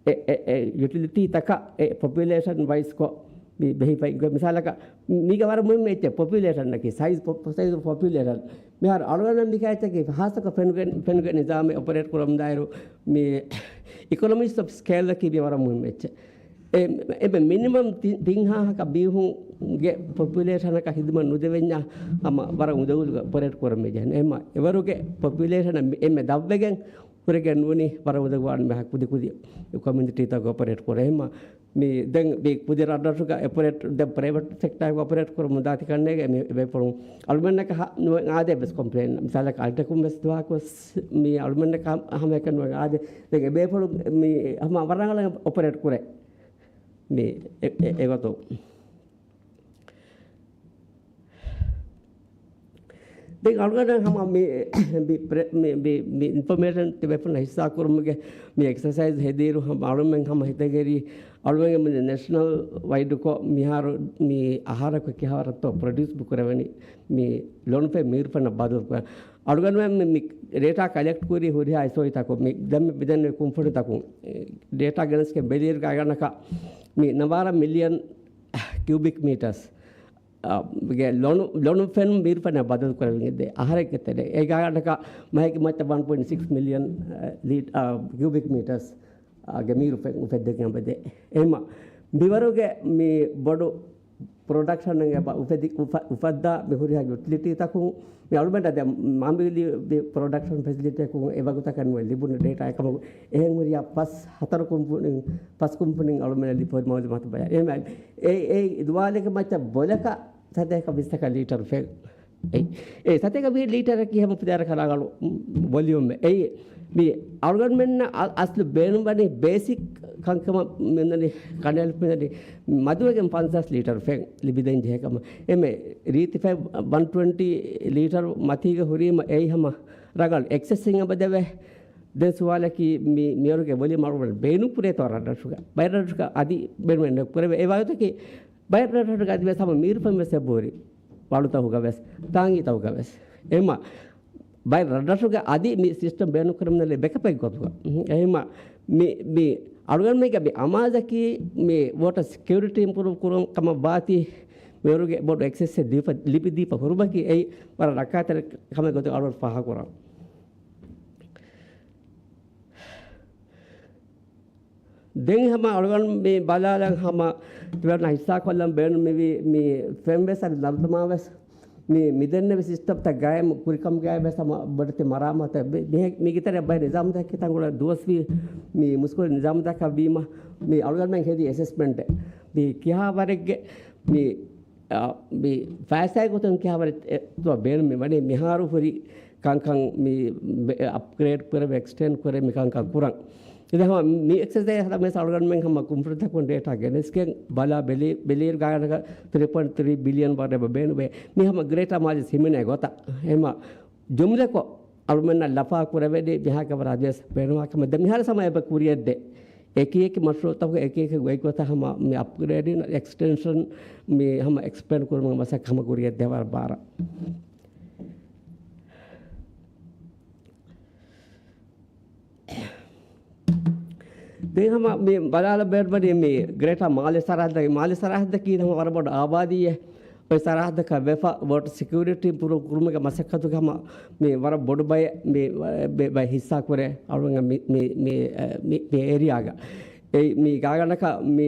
އެ، އެ، އެ ޔުޓިލިޓީ ތަކަށް އެ ޕޮޕިއުލޭޝަން ވައިސް ކޮށް މި ބެހިފައި ގޮތް. މިސާލަކަށް މީގެ ވަރަށް މުހިންމު އެއްޗެއް ޕޮޕިއުލޭޝަން އަކީ ސައިޒް ޕޮ-، ސައިޒް އޮފް ޕޮޕިއުލޭޝަން. މިހާރު އަޅުގަނޑަށް މި ކައިތަކީ ހާއްސަކޮށް ފެނުގެ، ފެނުގެ ނިޒާމެއް އޮޕަރޭޓް ކުރަމުންދާއިރު މި އިކޮނޮމީސް އޮފް ސްކޭލް އަކީ މި ވަރަށް މުހިންމު އެއްޗެއް. އެ، އެބަ މިނިމަމް ތި-، ތިން ހާހަކަށް މީހުންގެ ޕޮޕިއުލޭޝަނަކަށް ހިދުމަތް ނުދެވެންޏާ ހަމަ ވަރަށް އުނދަގުލުގަ އޮޕަރޭޓް ކުރަން މި ޖެހެން. އެހެންމަ އެވަރުގެ ޕޮޕިއުލޭޝަނަށް މި-، އެންމެ ދަށްވެގެން ހުރެގެން ނޫނީ ވަރަށް އުނދަގޫވާން މިހާ ކުދި ކުދި ކޮމިއުނިޓީތަކުގަ އޮޕަރޭޓް ކުރޭ. އެހެންމަ މި ދެން މި ކުދި ރަށްރަށުގަ އޮޕަރޭޓް، ދެން ޕްރައިވެޓް ސެކްޓާގަ އޮޕަރޭޓް ކުރަމުން ދާތި ކަންނޭގެ މި ބޭފުޅުން އަޅުމެންނަކަށް ހަ-، ނުވެ އާދޭ ވެސް ކޮމްޕްލޭން. މިސާލަކަށް އަލްޓެކުން ވެސް ދުވަހަކު ވެސް މި އަޅުމެންނަކަށް ހަމައެކަނި ނުވެ އާދޭ. ދެން އެ ބޭފުޅުން މި ހަމަ ވަރަށް އޮޕަރޭޓް ކުރޭ. މި އެ-، އެ-، އެގޮތުން. ދެން އަޅުގަނޑަށް ހަމަ މި، މި ޕްރެ-، މި، މި، މި އިންފޮމޭޝަން ތިބޭފުޅުންނަށް ހިއްސާ ކުރުމުގެ މި އެކްސަސައިޒް ހެދިއިރު ހަމަ އަޅުމެން ހަމަ ހިތަށް އެރީ އަޅުމެންގެ މި ނޭޝަނަލް ވައިޑްކޮށް މިހާރު މި އަހަރަކު ކިހާވަރަށްތޯ ޕްރޮޑިއުސް ކުރެވެނީ މި ލޮނުފެން މީރުފެނަށް ބަދަލު ކުރަން. އަޅުގަނޑުމެން މި، މި ޑޭޓާ ކަލެކްޓް ކުރީ ހުރިހާ އެސްއޯއީތަކުން މި ދެން މި ދެން މި ކުންފުނިތަކުން ޑޭޓާ ގެނެސްގެން ބެލިއިރު ގާގަނޑަކަށް މި ނަވާރަ މިލިއަން ކިއުބިކް މީޓަރސް ގެ ލޮނު، ލޮނު ފެނުން މީރުފެނަށް ބަދަލު ކުރެވިގެންދޭ އަހަރެއްގެ ތެރޭ. އެ ގާގަނޑަކަށް މަހެއްގެ މައްޗަށް ވަން ޕޮއިންޓް ސިކްސް މިލިއަން ލީޓް، ކިއުބިކް މީޓަރސް ގެ މީރު ފެން އުފެއްދެގެން އެބަދޭ. އެހެންމަ މިވަރުގެ މި ބޮޑު ޕްރޮޑަކްޝަން އެބަ އުފެދި، އުފަ-، އުފައްދާ މި ހުރިހާ ޔުޓިލިޓީތަކުން މި އަޅުމެން ދެ މާމިލި ޕްރޮޑަކްޝަން ފެސިލިޓީއަކުން އެވަގުތަކަށް ނުވެ ލިބުނު ޑޭޓާ އެކަމަކު އެހެން ހުރިހާ ފަސް ހަތަރު ކުންފުނި، ފަސް ކުންފުނިން އަޅުމެން ލިބި ހުރި މައުލޫމާތު ބަޔާ. އެހެން އެ، އެ ދުވާލެއްގެ މައްޗަށް ބޮލަކަށް ސަތޭކަ ވިއްސަކަށް ލީޓަރު ފެން. އެ، އެ ސަތޭކަ ވިހި ލީޓަރަކީ ހަމަ ފިދާރަކަށް ރަނގަޅު ވޮލިއުމެއް. އެ މި އަޅުގަނޑުމެންނަށް އަ-، އަސްލު ބޭނުންވަނީ ބޭސިކް ކަންކަމަށް މި އޮންނަނީ ކަނޑައެޅިފަ މި އޮންނަނީ މަދުވެގެން ފަންސާސް ލީޓަރު ފެން ލިބިދޭން ޖެހޭ ކަމަށް. އެމެ ރީތި ފެން ވަން ޓްވެންޓީ ލީޓަރު މަތީގަ ހުރީމަ އެއީ ހަމަ ރަނގަޅު އެކްސެސް އިން އެބަދެވޭ. ދެން ސުވާލަކީ މި، މިވަރުގެ ވޮލިއުމް އަޅުގަނޑު ބޭނުން ކުރޭތޯ ރަށްރަށުގަ؟ ބައެއް ރަށްރަށުގަ އަދި ބޭނުމެއް ނުކުރެވޭ. އެ ވާހަކަތަކީ ބައެއް ރަށްރަށުގަ އަދި ވެސް ހަމަ މީރުފެން ވެސް އެބަހުރި. ވަޅުތަކުގަ ވެސް، ތާނގީތަކުގަ ވެސް. އެހެންމަ ބައެއް ރަށްރަށުގަ އަދި މި ސިސްޓަމް ބޭނުން ކުރަމުންދާ ބެކަޕެއް ގޮތުގަ. އެހެންމަ މި، މި އަޅުގަނޑުމެންގެ މި އަމާޒަކީ މި ވޯޓަރ ސެކިއުރިޓީ އިމްޕްރޫވް ކުރުން ކަމަށް ވާތީ މިވަރުގެ ބޮޑު އެކްސެސްއެއް ދީފަ، ލިބިދީފަ ހުރުމަކީ އެއީ ވަރަށް ރައްކާތެރި ކަމެއް ގޮތުގަ އަޅުގަނޑު ފާހަގަކުރަން. ދެން ހަމަ އަޅުގަނޑު މި ބަލާލަން ހަމަ ތިބަންނަށް ހިއްސާކޮށްލަން ބޭނުން މިވީ މި ފެންވެސް އަދި ނަރުދަމާވެސް މި މިދެންނެވި ސިސްޓަމްތައް ގާއިމު ކުރިކަމުގައިވެސް ހަމަ ބޮޑެތި މަރާމާތެއް މި-، މި-، މީގެ ތެރެ ބައެއް ނިޒާމުތަކެއް ތަންކޮޅެއް ދުވަސްވީ މި މުސްކުޅި ނިޒާމުތަކަށް ވީމަ މި އަޅުގަނޑުމެން ހެދި އެސެސްމަންޓެއް މި ކިހާވަރެއްގެ މި އާ، މި ފައިސާގެ ގޮތުން ކިހާވަރެއް އެ، ތޯ ބޭނުމީ ވަނީ މިހާރު ހުރި ކަންކަން މި ބެ-، އަޕްގްރޭޑް ކުރެވޭ، އެކްސްޓެންޑް ކުރެވޭ މި ކަންކަން ކުރަން. އެ ހަމަ މި އެކްސަސައިޒް ހަމަ އަޅުގަނޑުމެން ހަމަ ކުންފުނިތަކުން ޑޭޓާ ގެނެސްގެން ބަލާ ބެލި-، ބެލިއިރު ގާނަކަ ތްރީ ޕޮއިންޓް ތްރީ ބިލިއަން ވަރެއް ބޭނުވޭ. މި ހަމަ ގްރޭޓާ މާލެ ހިމެނޭ ގޮތަށް. އެހެމަ ޖުމްލަކޮށް އަޅުމެންނަށް ލަފާ ކުރެވެނީ މިހާ ކަވަރ އަދިވެސް ބޭނުންވާ ކަމަށް ދެ މިހާރު ހަމަ އެބަ ކުރިޔަށްދޭ. އެކި އެކި މަޝްރޫއުތަކުގެ އެކި އެކި ގޮތްގޮތަށް ހަމަ މި އަޕްގްރޭޑިން އެކްސްޓެންޝަން މި ހަމަ އެކްސްޕޭންޑް ކުރުމުގެ މަސައްކަތް ހަމަ ކުރިޔަށްދޭ ވަރަށް ބާރަށް. ދެން ހަމަ މި ބަލާލަ ބޭނުންވަނީ މި ގްރޭޓާ މާލެ ސަރަހައްދަކީ، މާލެ ސަރަހައްދަކީ ހަމަ ވަރަށް ބޮޑު އާބާދީއެއް. އޮތް ސަރަހައްދަކަށް ވެފަ ވޯޓަރ ސެކިއުރިޓީ އިމްޕްރޫވް ކުރުމުގެ މަސައްކަތުގެ ހަމަ މި ވަރަށް ބޮޑު ބައެއް މި ބަ-، ބައެއް ހިއްސާ ކުރޭ އަޅުގަނޑު މި، މި، މި، މި، މި އޭރިއާގަ. އެ މި ގާގަނޑަކަށް މި،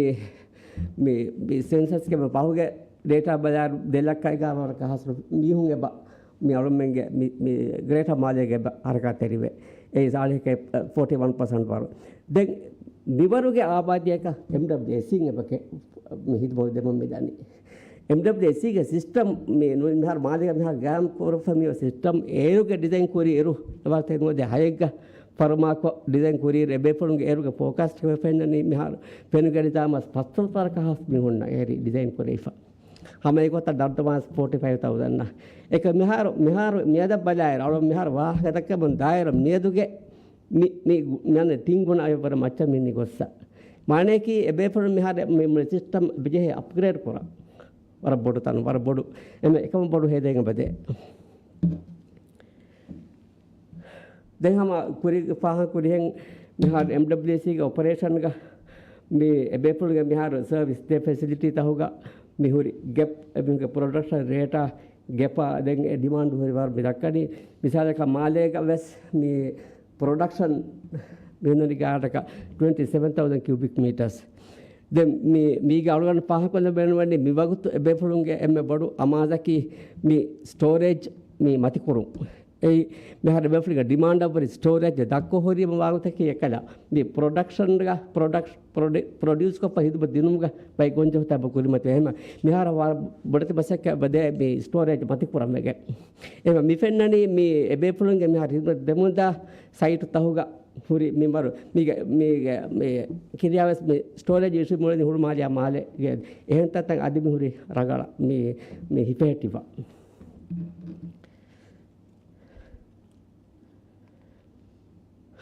މި، މި ސެންސަސްގެ މި ފަހުގެ ޑޭޓާ ބަލާއިރު ދެ ލައްކަ އެގާރަ ވަރަކަށް ހާސް މީހުން އެބަ މި އަޅުމެންގެ މި، މި ގްރޭޓާ މާލޭގެ އެބަ ހަރަކާތްތެރިވޭ. އެއީ ސާޅީހަކަށް ފޯޓީ ވަން ޕަސެންޓް ވަރު. ދެން މިވަރުގެ އާބާދީއަކަށް އެމްޑަބްލިއުއެސީން އެބަ ކެ-، މި ހިދުމަތް ދެމުން މިދަނީ. އެމްޑަބްލިއުއެސީގެ ސިސްޓަމް މި ނު-، މިހާރު މާލޭގަ މިހާރު ގާއިމް ކުރައްވާ މި ސިސްޓަމް އޭރުގެ ޑިޒައިން ކުރި އިރު އެވާ ތެން ދެ ހައެއްގަ ފަރުމާކޮށް ޑިޒައިން ކުރި އިރު އެބޭފުޅުންގެ އޭރުގެ ފޯކާސްޓް ފެންނަނީ މިހާރު ފެނުގެ ނިޒާމަސް ފަސްވަނަ ފަރަކަށް ހާސް މީހުންނަށް އޭރި ޑިޒައިން ކުރެވިފަ. ހަމަ އެގޮތަށް ނަރުދަމާސް ފޯޓީ ފައިވް ތައުޒަންޑް. އެކަ މިހާރު، މިހާރު މިއަދަށް ބަލާއިރު އަޅު މިހާރު ވާހަކަ ދައްކަމުން ދާއިރު މިއަދުގެ މި، މި މި ތިން ގުނަ އަޔަށް ވަރަށް މައްޗަށް މި ގޮއްސަ. މާނައަކީ އެބޭފުޅުން މިހާރު މި، މި ސިސްޓަމް ބެޖެހޭ އަޕްގްރޭޑް ކުރަން. ވަރަށް ބޮޑު ތަން، ވަރަށް ބޮޑު. އެމެ އެކަމަށް ބޮޑު ހޭދައިގެން ބަދޭ. ދެން ހަމަ ކުރި ފާހަގަ ކުރިހެން މިހާރު އެމްޑަބްލިއުސީގެ އޮޕަރޭޝަންގަ މި އެބޭފުޅުގެ މިހާރު ސަރވިސް ދޭ ފެސިލިޓީ ތަހުގަ މިހުރި ގެޕް އެބިހުގެ ޕްރޮޑަކްޝަން ރޭޓާ ގެޕާ ދެން އެ ޑިމާންޑު ހުރި ވަރު މި ދައްކަނީ. މިސާލަކަށް މާލޭގަ ވެސް މި ޕްރޮޑަކްޝަން މިހުންނަނީ ގާޑަކަށް ޓްވެންޓީ ސެވެން ތައުޒަންޑް ކިއުބިކް މީޓަސް. ދެން މި، މީގެ އަޅުގަނޑު ފާހަގަކޮށްލަން ބޭނުންވަނީ މިވަގުތު އެބޭފުޅުންގެ އެންމެ ބޮޑު އަމާޒަކީ މި ސްޓޯރޭޖް މި މަތިކުރުން. އެއީ މިހާރު އެބޭފުޅުންގެ ޑިމާންޑަށްވުރެ ސްޓޯރޭޖް ދަށްކޮށް ހުރީމަ ވާގޮތަކީ އެކަލަ. މި ޕްރޮޑަކްޝަންގަ، ޕްރޮޑަކް-، ޕްރޮޑި-، ޕްރޮޑިއުސްކޮށްފަ ހިދުމަތް ދިނުމުގަ ބައި ގޮންޖެހުންތައް ކުރިމަތިވޭ. އެހެން މިހާރު ވަރަށް ބޮޑެތި މަސައްކަތް އެބަދޭ މި ސްޓޯރޭޖް މަތިކުރަން ވެގެން. އެހެން މި ފެންނަނީ މި އެބޭފުޅުންގެ މިހާރު ހިދުމަތް ދެމުންދާ ސައިޓު ތަހުގަ ހުރި މިންވަރު މީގެ، މީގެ، މި ކިރިޔާވެސް މި ސްޓޯރޭޖް އިޝޫ މުޅިން ހުޅުމާލިޔާ މާލޭގެ އެހެން ތަންތަން އަދި މި ހުރި ރަނގަޅަށް މި، މި ހިފެހެއްޓިފަ.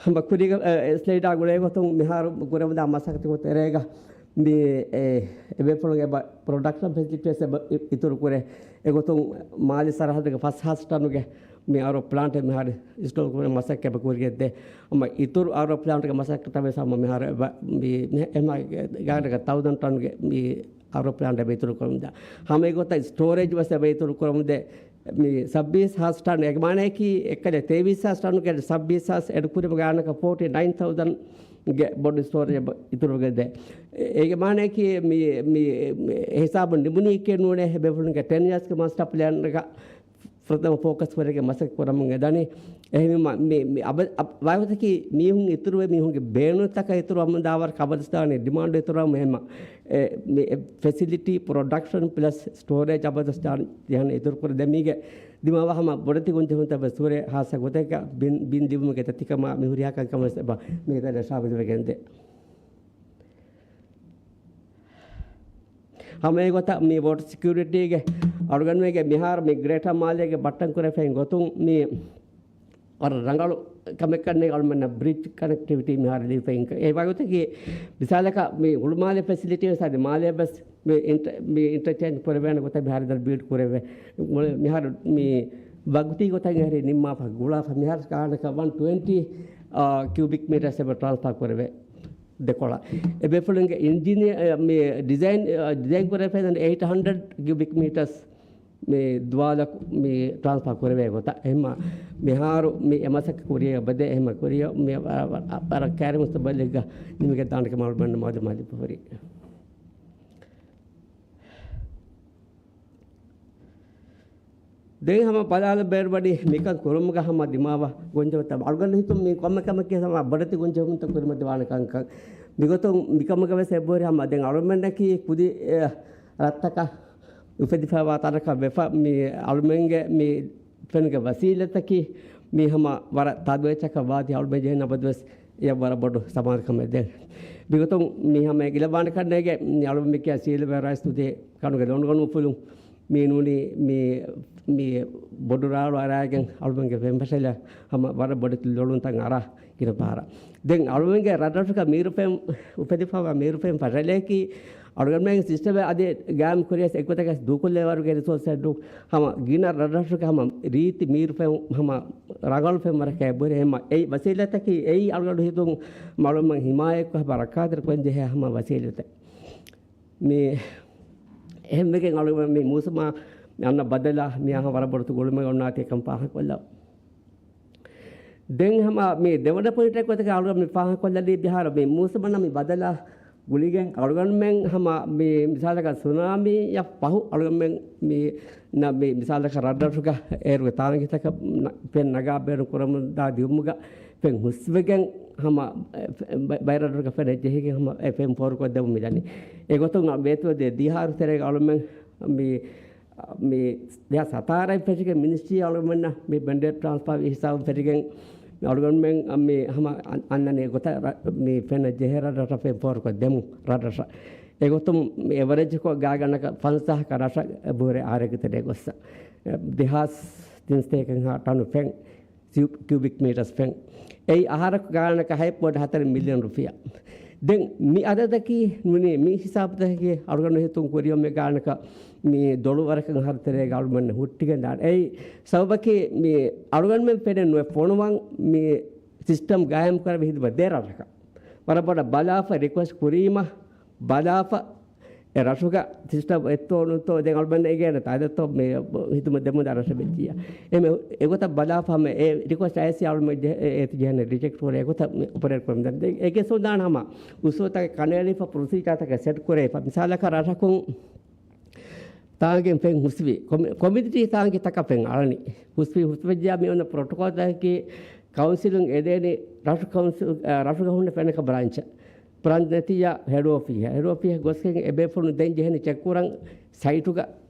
ހަމަ ކުރީގެ، އެ، ސްލައިޑާ ގުޅޭ ގޮތުން މިހާރު ކުރެވުނާ މަސައްކަތުގެ ތެރޭގަ މި، އެ، އެބޭފުޅުން އެބަ ޕްރޮޑަކްޝަން ފެސިލިޓީސް އެބަ އި-، އިތުރު ކުރޭ. އެގޮތުން މާލެ ސަރަހައްދުގެ ފަސް ހާސް ޓަނުގެ މި އާރްއޯ ޕްލާންޓެއް މިހާރު އިންސްޓޯލް ކުރުމަށް މަސައްކަތް ކުރިޔަށްދޭ. ހަމަ އިތުރު އާރްއޯ ޕްލާންޓްގެ މަސައްކަތަށް ވެސް ހަމަ މިހާރު އެބަ-، މި-، މި-، އެމަ ގާނަކަ ތައުޒަން ޓަންގެ މި އާރްއޯ ޕްލާންޓް އެބަ އިތުރު ކުރަމުންދާ. ހަމަ އެގޮތަށް ސްޓޯރޭޖް ވެސް އެބަ އިތުރު ކުރަމުންދޭ. މި ސައްބީސް ހާސް ޓަން އެގެ މާނައަކީ އެއްކަލަ ތޭވީސް ހާސް ޓަންގެ ސައްބީސް ހާސް އެޑް ކުރި ގާނަކަ ފޯޓީ ނައިން ތައުޒަން ގެ ބޮޑު ސްޓޯރޭޖް އިތުރުވެގެންދޭ. އޭގެ މާނައަކީ މި، މި، މި ހިސާބު ނިމުނީކޭ ނޫނޭ އެބޭފުޅުންގެ ޓެން އިޔާސްގެ މާސްޓަ ޕްލޭންގަ ފުރަތަމަ ފޯކަސް ވެރިގެ މަސައްކަތް ކުރަމުން އެދަނީ. އެހެންވީމަ މި، މި އަބަ-، އަ-، ވާގޮތަކީ މީހުން އިތުރުވެ މީހުންގެ ބޭނުންތަކަށް އިތުރު ވަމުންދާވަރު ކަބަދަސްދާނީ ޑިމާންޑު އިތުރުވަމުން އެހެންމަ. އެ، މި އެ ފެސިލިޓީ، ޕްރޮޑަކްޝަން ޕްލަސް ސްޓޯރޭޖް އަބަދަސްދާނީ ޖެހަން އިތުރު ކުރެ ދެމީގެ ދިމާވާ ހަމަ ބޮޑެތި ގޮންޖެހުންތައް ވެސް ހުރޭ ހާއްސަ ގޮތެއްގަ ބިން، ބިން ލިބުމުގެ ތަތިކަމާ މި ހުރިހާ ކަންކަމަށް ވެސް އެބަ މި ދަންނަ ޝާމިލް ވެގެންދޭ. ހަމަ އެގޮތަށް މި ވޯޓަރ ސެކިއުރިޓީގެ އަޅުގަނޑުމެންގެ މިހާރު މި ގްރޭޓާ މާލޭގެ ބައްޓަން ކުރެފައި ގޮތުން މި ވަރަށް ރަނގަޅު ކަމެއް ކަންނޭ އަޅުމެންނަށް ބްރިޖް ކަނެކްޓިވިޓީ މިހާރު ލިބިފައި. އެ ވަގުތަކީ މިސާލަކަށް މި ހުޅުމާލެ ފެސިލިޓީ ވެސް އަދި މާލެ ވެސް މި އިންޓަ-، މި އިންޓަރޗޭންޖް ކުރެވޭނެ ގޮތަށް މިހާރު ދަން ބިލްޑް ކުރެވޭ. މި-، މިހާރު މި ވަގުތީ ގޮތަށް އެހެރީ ނިންމާފަ ގުޅާފަ މިހާރު ގާނަކަ ވަން ޓްވެންޓީ، އާ، ކިއުބިކް މީޓަރސް އެބަ ޓްރާންސްފާ ކުރެވޭ. ދެކޮޅަށް. އެބޭފުޅުންގެ އިންޖިނިއަ-، މި ޑިޒައިން، އަ، ޑިޒައިން ކުރެފައި އެއިޓް ހަންޑްރެޑް ކިއުބިކް މީޓަރސް މި ދުވާލަކު މި ޓްރާންސްފާ ކުރެވޭ ގޮތަށް. އެހެންމަ މިހާރު މި އެ މަސައްކަތް ކުރިޔަށް އެބަދޭ. އެހެންމަ ކުރިޔަށް މި ވަރަށް ކައިރި މުސްތަގްބަލެއްގަ ނިމިގެންދާނެކަމަށް އަޅުގަނޑު މަދު މަދު ހުރި. ދެން ހަމަ ބަލާލަ ބޭރުވަނީ މިކަން ކުރުމުގަ ހަމަ ދިމާވާ ގޮންޖެހުންތައް. އަޅުގަނޑު ހިތުން މި ކޮންމެ ކަމަކީ ހަމަ ބޮޑެތި ގޮންޖެހުންތައް ކުރިމަތިވާނެ ކަންކަން. މިގޮތުން މިކަމުގަ ވެސް އެބަހުރި ހަމަ ދެން އަޅުމެންނަކީ ކުދި، އެ، ރަށްތަކަށް އުފެދިފައިވާ ތަނަކަށް ވެފަ މި އަޅުމެންގެ މި ފެންގެ ވަސީލަތަކީ މި ހަމަ ވަރަށް ތަދުވެއްޗަކަށް ވާތީ އަޅުމެން ޖެހެން އަބަދުވެސް އެ ވަރަށް ބޮޑު ސަމާލުކަމެއް ދޭ. މިގޮތުން މި ހަމަ ގިލަވާނެ ކަންނޭގެ މި އަޅުމެން މިކިޔާ ސީލެވެލް ރައިސް ދޭ ކަނުގެ ލޮނުގަނޑު އުފުލުން މި ނޫނީ މި، މި ބޮޑު ރާޅު އަރާގެން އަޅުމެންގެ ފެން ފަށަލަ ހަމަ ވަރަށް ބޮޑެތި ލޮނުތައް އަރާ ގިނަ ފަހަރަށް. ދެން އަޅުމެންގެ ރަށްރަށުގަ މީރު ފެން އުފެދިފައިވާ މީރު ފެން ފަށަލައަކީ އަޅުގަނޑުމެން ސިސްޓަމެއް އަދި ގާއިމް ކުރިޔަސް އެއްގޮތަކަށް ދޫކޮށްލެވޭ ވަރުގެ ރިސޯސް އެއްނު. ހަމަ ގިނަ ރަށްރަށުގެ ހަމަ ރީތި މީރު ފެން ހަމަ ރަނގަޅު ފެން ވަރަކަށް އެބަހުރި. ހަމަ އެއީ ވަސީލަތަކީ އެއީ އަޅުގަނޑު ހިތުން އަޅުމެން ހިމާޔަތްކޮށް ހަމަ ރައްކާތެރި ކޮށް ޖެހޭ ހަމަ ވަސީލަތެއް. މި އެހެންވެގެން އަޅުގަނޑު މި މޫސުމާ މި އަންނަ ބަދަލާ މި އަހަ ވަރަށް ބޮޑު ގުޅުމެއް އޮންނާތީ ކަން ފާހަގަކޮށްލަ. ދެން ހަމަ މި ދެވަނަ ޕޮއިންޓެއް ގޮތަކަށް އަޅުގަނޑު މި ފާހަގަކޮށްލަނީ މިހާރު މި މޫސުމަންނަ މި ބަދަލާ ގުޅިގެން އަޅުގަނޑުމެން ހަމަ މި މިސާލަކަށް ސުނާމީއަށް ފަހު އަޅުގަނޑުމެން މި ނަ-، މި މިސާލަކަށް ރަށްރަށުގަ އޭރުގެ ތާނގީތަކަށް ނަ-، ފެން ނަގާ ބޭނުން ކުރަމުންދާ ދިއުމުގަ ފެން ހުސްވެގެން ހަމަ އެ، އެ، ބަ-، ބައިރަށްރަށްރަށް ފެން ޖެހިގެން ހަމަ އެ ފެން ފޯރުކޮށްދެމުން މިދަނީ. އެގޮތުން ވޭތުވެދިޔަ ދިހަ އަހަރު ތެރޭގަ އަޅުމެން މި، މި ދެހާސް ހަތާރައިން ފެށިގެން މިނިސްޓްރީ އަޅުމެންނަށް މި މެންޑޭޓް ޓްރާންސްފާ ހިސާބުން ފެށިގެން މި އަޅުގަނޑުމެން މި ހަމަ އަން-، އަންނަނީ ގޮތަށް މި ފެން ޖެހޭ ރަށްރަށަށް ފެން ފޯރުކޮށްދެމުން ރަށްރަށަށް. އެގޮތުން މި އެވަރެޖްކޮށް ގާތްގަނޑަކަށް ފަންސާހަކަށް ރަށަށް އެބަހުރޭ އަހަރެއްގެ ތެރޭ ގޮއްސަ. ދެހާސް ތިންސަތޭކަ ހާ ޓަނު ފެން. ކިއު-، ކިއުބިކް މީޓަރސް ފެން. އެއީ އަހަރަކު ގާނަކަށް ހަތް ޕޮއިންޓް ހަތަރު މިލިއަން ރުފިޔާ. ދެން މި އަދަދަކީ ނޫނީ މި ހިސާބުތަކަކީ އަޅުގަނޑު ހިތުން ކުރިއަށް މި ގާނަކަށް މި ދޮޅު ވަރަކަށް އަހަރު ތެރޭގަ އަޅުމެންނަށް ހުއްޓިގެން ދާނެ. އެއީ ސަބަބަކީ މި އަޅުގަނޑުމެން ފެނެއް ނުވެ ފޮނުވަން މި ސިސްޓަމް ގާއިމް ކުރެވި ހިދުމަތް ދޭ ރަށަކަށް. ވަރަށް ބޮޑަށް ބަލާފަ ރިކުއެސްޓް ކުރީމަ ބަލާފަ އެ ރަށުގަ ސިސްޓަމް އެއްތޯ ނުތޯ ދެން އަޅުމެން އެނގޭނެ ތާދަތޯ މި ހިދުމަތް ދެމުންދާ ރަށެއް ވެއްޖިއްޔާ. އެމެ އެގޮތަށް ބަލާފަ ހަމަ އެ ރިކުއެސްޓް އައިސް އަޅުމެން ޖެ-، އެ-، އޭތި ޖެހެނެ ރިޖެކްޓް ކުރޭ އެގޮތަށް މި އޮޕަރޭޓް ކުރަމުން ދަން. ދެން އެގެ ސޯދާން ހަމަ އުސޫލުތަކެއް ކަނޑައެޅިފަ ޕްރޮސީޖާތަކެއް ސެޓް ކުރެވިފަ. މިސާލަކަށް ރަށަކުން ތާނގެ ފެން ހުސްވި، ކޮމި-، ކޮމިއުނިޓީ ތާނގި ތަކަށް ފެން އަޅަނީ. ހުސްވި ހުސްވެއްޖާ މި އޮންނަ ޕްރޮޓޮކޯލްތަކަކީ ކައުންސިލުން އެދޭނީ ރަށު ކައުންސިލް، އަ، ރަށުގަ ހުންނަ ފެނަކަށް ބްރާންޗަށް. ބްރާންޗް ނެތިއްޔާ ހެޑް އޮފީހަށް. ހެޑް އޮފީހަށް ގޮސްގެން އެބޭފުޅުން ދެން ޖެހެނީ ޗެކް ކުރަން ސައިޓުގަ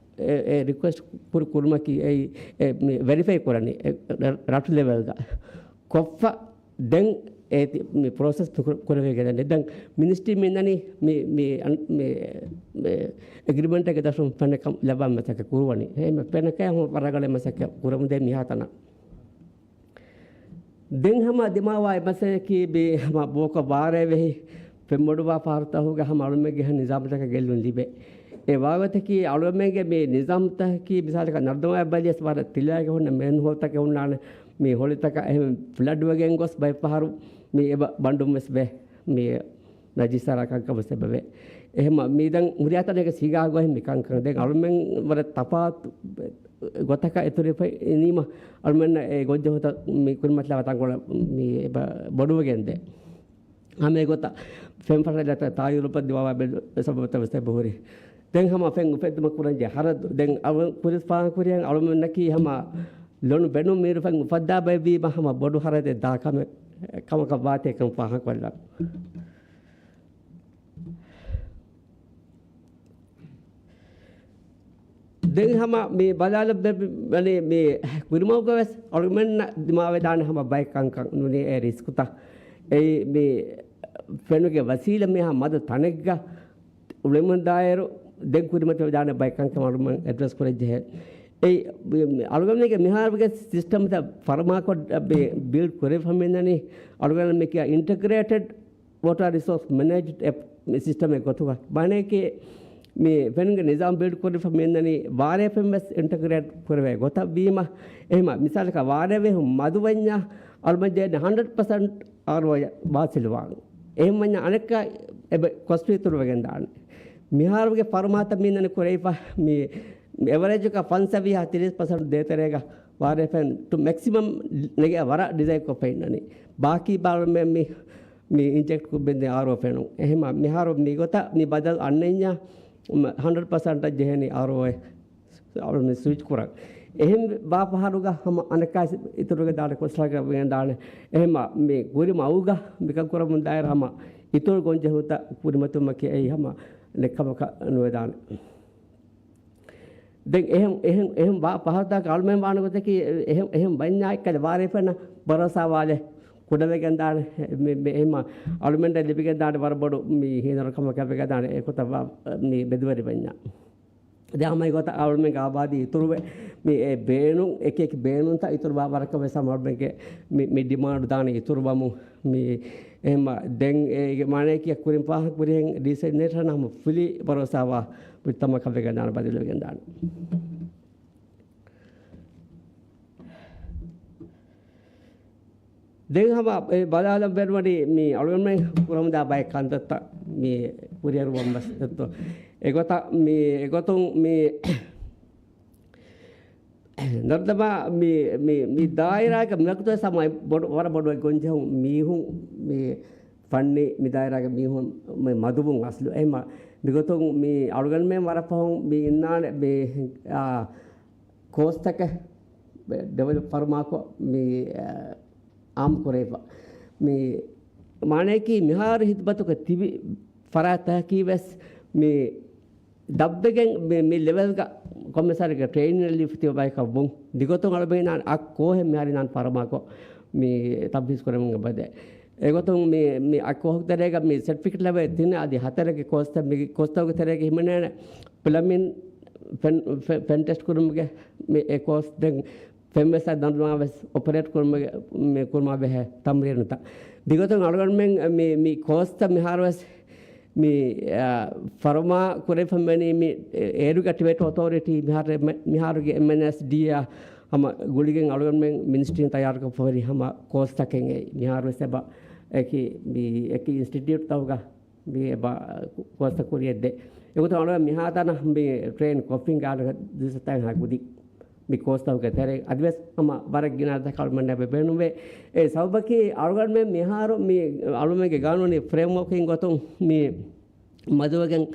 އެ، އެ ރިކުއެސްޓް ކުރު-، ކުރުމަކީ އެއީ، އެ، މި ވެރިފައި ކުރަނީ، އެ، ރަ-، ރަށު ލެވެލްގަ. ކޮށްފަ ދެން އޭތި މި ޕްރޮސެސް ކުރ-، ކުރެވިގެން ދެން މިނިސްޓްރީ މިންނަނީ މި، މި އަން-، މި، މި އެގްރިމެންޓެއްގެ ދަށުން ފެނަކަށް ލައްވާ މަސައްކަތް ކުރުވަނީ. އެހެން ފެނަކަށް ހަމަ ވަރަށް ރަނގަޅަށް މަސައްކަތް ކުރަމުންދޭ މިހާތަނަށް. ދެން ހަމަ ދިމާވާ އެއް މައްސަލައަކީ މި ހަމަ ބޯކޮށް ވާރޭ ވެހި ފެންބޮޑުވާ ފަހަރުތަކުގަ ހަމަ އަޅުމެންގެ ނިޒާމުތަކަށް ގެއްލުން ލިބޭ. އެ ވާގޮތަކީ އަޅުމެންގެ މި ނިޒާމުތަކަކީ މިސާލަކަށް ނަރުދަމާ ބަލިޔަސް ވަރަށް ތިލައިގެ ހުންނަ މެންހޯލްތަކެއް ހުންނާނެ. މި ހޮޅިތަކަށް އެހެން ފްލަޑް ވެގެން ގޮސް ބައެއް ފަހަރު މި އެބަ ބަނޑުން ވެސް ވޭ. މި ނަޖިސް އަރާ ކަންކަމަށް ސަބަބެވޭ. އެހެންމަ މީދަން ހުރިހާ ތަނެއްގަ ސީގާ ގޮހެއް މި ކަންކަން. ދެން އަޅުމެން ވަރަށް ތަފާތު ގޮތަކަށް އެތުރިފައި އިނީމަ އަޅުމެންނަށް އެ ގޮންޖެހުންތައް މި ކުރިމަތިލާ ތަންކޮޅެއް މި އެބަ ބޮޑުވެގެންދޭ. ހަމަ އެގޮތަށް ފެން ފަށަލަތައް ތާއީރުކޮށް ދިމާވާ ބެލު ސަބަބުތައް ވެސް އެބަހުރި. ދެން ހަމަ ފެން އުފެއްދުމަށް ކުރަންޖެހޭ ހަރަދު. ދެން އަޅު ކުރިސް ފާހަގަކުރިއަށް އަޅުމެންނަކީ ހަމަ ލޮނު ބެނުން މީރު ފެން އުފައްދާ ބައެއްވީމަ ހަމަ ބޮޑު ހަރަދެއް ދާ ކަމެއް، ކަމަކަށް ވާތީ ކަން ފާހަގަކޮށްލަން. ދެން ހަމަ މި ބަލާލަ ބެ-، މި ކުރިމަގުގަ ވެސް އަޅުގަނޑުމެންނަށް ދިމާވެދާނެ ހަމަ ބައެއް ކަންކަން ނޫނީ އެ ރިސްކުތައް. އެއީ މި ފެނުގެ ވަސީލަ މިހާ މަދު ތަނެއްގަ އުޅެމުންދާއިރު ދެން ކުރިމަތިވެދާނެ ބައެއް ކަންކަން އަޅުގަނޑުމެން އެޑްރެސް ކުރަންޖެހޭ. އެއީ އަޅުގަނޑުމެންގެ މިހާރުގެ ސިސްޓަމްތައް ފަރުމާކޮށް ބި-، ބިލްޑް ކުރެވިފަ މިންނަނީ އަޅުގަނޑުމެން މި ކިޔާ އިންޓަގްރޭޓެޑް ވޯޓަރ ރިސޯސް މެނޭޖް އެޕް ސިސްޓަމެއް ގޮތުގަ. ބަނޭކި މި ފެނުގެ ނިޒާމް ބިލްޑް ކުރެވިފަ މިންނަނީ ވާރޭ ފެން ވެސް އިންޓަގްރޭޓް ކުރެވޭ ގޮތަށް ވީމަ، އެހެމަ މިސާލަކަށް ވާރޭ ވެހުން މަދު ވަންޏާ އަޅުމަން ޖެހޭނެ ހަންޑްރެޑް ޕަސެންޓް އާރްއޯއަށް ވާސިލުވާން. އެހެން ވަންޏާ އަނެއްކާ އެބަ ކޮސްޓު އިތުރުވެގެން ދާނެ. މިހާރުގެ ފަރުމާތައް މިންނަނީ ކުރެވިފަ މި އެވަރޭޖަކަށް ފަންސަވީހާ ތިރީސް ޕަސެންޓް ދޭތެރޭގަ ވާރޭ ފެން ޓު މެކްސިމަމް ނެގެ ވަރަށް ޑިޒައިން ކޮށްފަ އިންނަނީ. ބާކީ ބާރުމެން މި، މި އިންޖެކްޓް ކުރި ބެންދެ އާރްއޯ ފެނުން. އެހެމަ މިހާރު މި ގޮތަށް މި ބަދަލު އަންނަންޏާ ހަންޑްރެޑް ޕަސެންޓަށް ޖެހެނީ އާރްއޯ އެ މި ސްވިޗް ކުރަން. އެހެން ވާ ފަހަރުގަ ހަމަ އަނެއްކާ އިތުރުގެ ދާނެ ކޮސްލަގެ ވެގެން ދާނެ. އެހެމަ މި ކުރި މައުގަ މިކަން ކުރަމުން ދާއިރު ހަމަ އިތުރު ގޮންޖެހުންތައް ކުރިމަތުމަކީ އެއީ ހަމަ ނެއްކަމަކަށް ނުވެދާނެ. ދެން އެހެން، އެހެން، އެހެން ވާ ފަހަރުތަކަށް އަޅުމެން ވާނެ ގޮތަކީ އެހެން، އެހެން ވަންޏާ އެއްކަލަ ވާރޭ ފެންނަ ބަރޯސާ ވާލެ ކުޑަވެގެން ދާނެ. މި، މި، އެހެމަ އަޅުމެންނަށް ލިބިގެން ދާނެ ވަރަށް ބޮޑު މި ހީނަރުކަމަކަށް ވެގެން ދާނެ އެގޮތަށް ވާ މި މެދުވެރި ވަންޏާ. ދެން ހަމަ އެގޮތަށް އަޅުމެންގެ އާބާދީ އިތުރުވެ، މި އެ ބޭނުން، އެކި އެކި ބޭނުންތައް އިތުރު ވާ ވަރަކަށް ވެސް ހަމަ އަޅުމެންގެ މި، މި ޑިމާންޑް ދާނެ އިތުރުވަމުން. މި އެހެމަ ދެން އޭގެ މާނަޔަކީ ކުރިން ފާހަގަ ކުރިހެން ޑީސެންޓްރޭޝަން ހަމަ ފުލި ބަރޯސާވާ މުޖްތަމަޢަކަށް ވެގެން ދާނެ، ބަދަލު ވެގެން ދާނެ. ދެން ހަމަ އެ ބަލާލަން ބޭނުންވަނީ މި އަޅުގަނޑުމެން ކުރަމުންދާ ބައެއް ކަންތައްތައް މި ކުރިއަރުވަން ވެސް އެއްތޯ. އެގޮތަށް މި، އެގޮތުން މި ނަރުދަމާ މި، މި، މި ދާއިރާގެ މިވަގުތުވެސް ހަމަ ބޮޑު، ވަރަށް ބޮޑު ގޮންޖެހުން މީހުން މި ފަންނީ މި ދާއިރާގެ މީހުން މި މަދުވުން އަސްލު. އެހެމަ މިގޮތުން މި އަޅުގަނޑުމެން ވަރަށް ފަހުން މި އިންނާނެ މި، އާ، ކޯސްތަކެއް ޑިވެލޮޕް ފަރުމާކޮށް މި، އާ، އާއްމު ކުރެވިފަ. މި މާނަޔަކީ މިހާރު ހިދުމަތުގަ ތިބި ފަރާތްތަކަކީ ވެސް މި ދަށްވެގެން މި، މި ލެވެލްގަ ކޮންމެސާރެއްގެ ޓްރެއިނިން ލިފްޓް ތިބި ބަޔަކަށް ވުން. ދިގޮތުން އަޅުމެން އަށް ކޯހެއް މިހާރު އިންނާނެ ފަރުމާކޮށް މި ތަންފީޒް ކުރެވުމުގެ ބަދެ. އެގޮތުން މި، މި އަށް ކޯހުގެ ތެރޭގަ މި ސެޓްފިކެޓް ލެވޭ ތިން އަދި ހަތަރެއްގެ ކޯސްތައް މި ކޯސްތަކުގެ ތެރޭގަ ހިމެނޭނެ ޕްލަމިން، ފެން، ފެ-، ފެން ޓެސްޓް ކުރުމުގެ މި އެ ކޯސް ދެން ފެން ވެސް ދަނޑުމާ ވެސް އޮޕަރޭޓް ކުރުމުގެ މި ކުރުމާ ބެހޭ ތަމްރީނުތައް. ދިގޮތުން އަޅުގަނޑުމެން މި، މި ކޯސްތައް މިހާރު ވެސް މި، އާ، ފަރުމާ ކުރެވިފަ މިވަނީ މި އޭރުގެ ޓިބެޓް އޮތޯރިޓީ މިހާރު، މިހާރުގެ އެމްއެންއެސްޑީއާ ހަމަ ގުޅިގެން އަޅުގަނޑުމެން މިނިސްޓްރީން ތައްޔާރުކޮށްފަ ހުރި ހަމަ ކޯސްތަކެއް އެއީ. މިހާރު ވެސް އެބަ އެކި، މި އެކި އިންސްޓިޓިއުޓްތަކުގަ މި އެބަ ކޯސްތައް ކުރިއަށްދޭ. އެގޮތުން އަޅުގަނޑު މިހާތަނަށް މި ޓްރެއިން ކޮށްފިން ގާނަކަށް ދުވަސް ސަތޭކަ ހާ ކުދި މި ކޯސްތަކުގެ ތެރޭ އަދިވެސް ހަމަ ވަރަށް ގިނަ އަދަދަކަށް އަޅުގަނޑަށް އެބަ ބޭނުންވޭ. އެ ސަބަބަކީ އަޅުގަނޑުމެން މިހާރު މި އަޅުމެންގެ ގާނޫނީ ފްރޭމްވޯކްއިން ގޮތުން މި މަދުވެގެން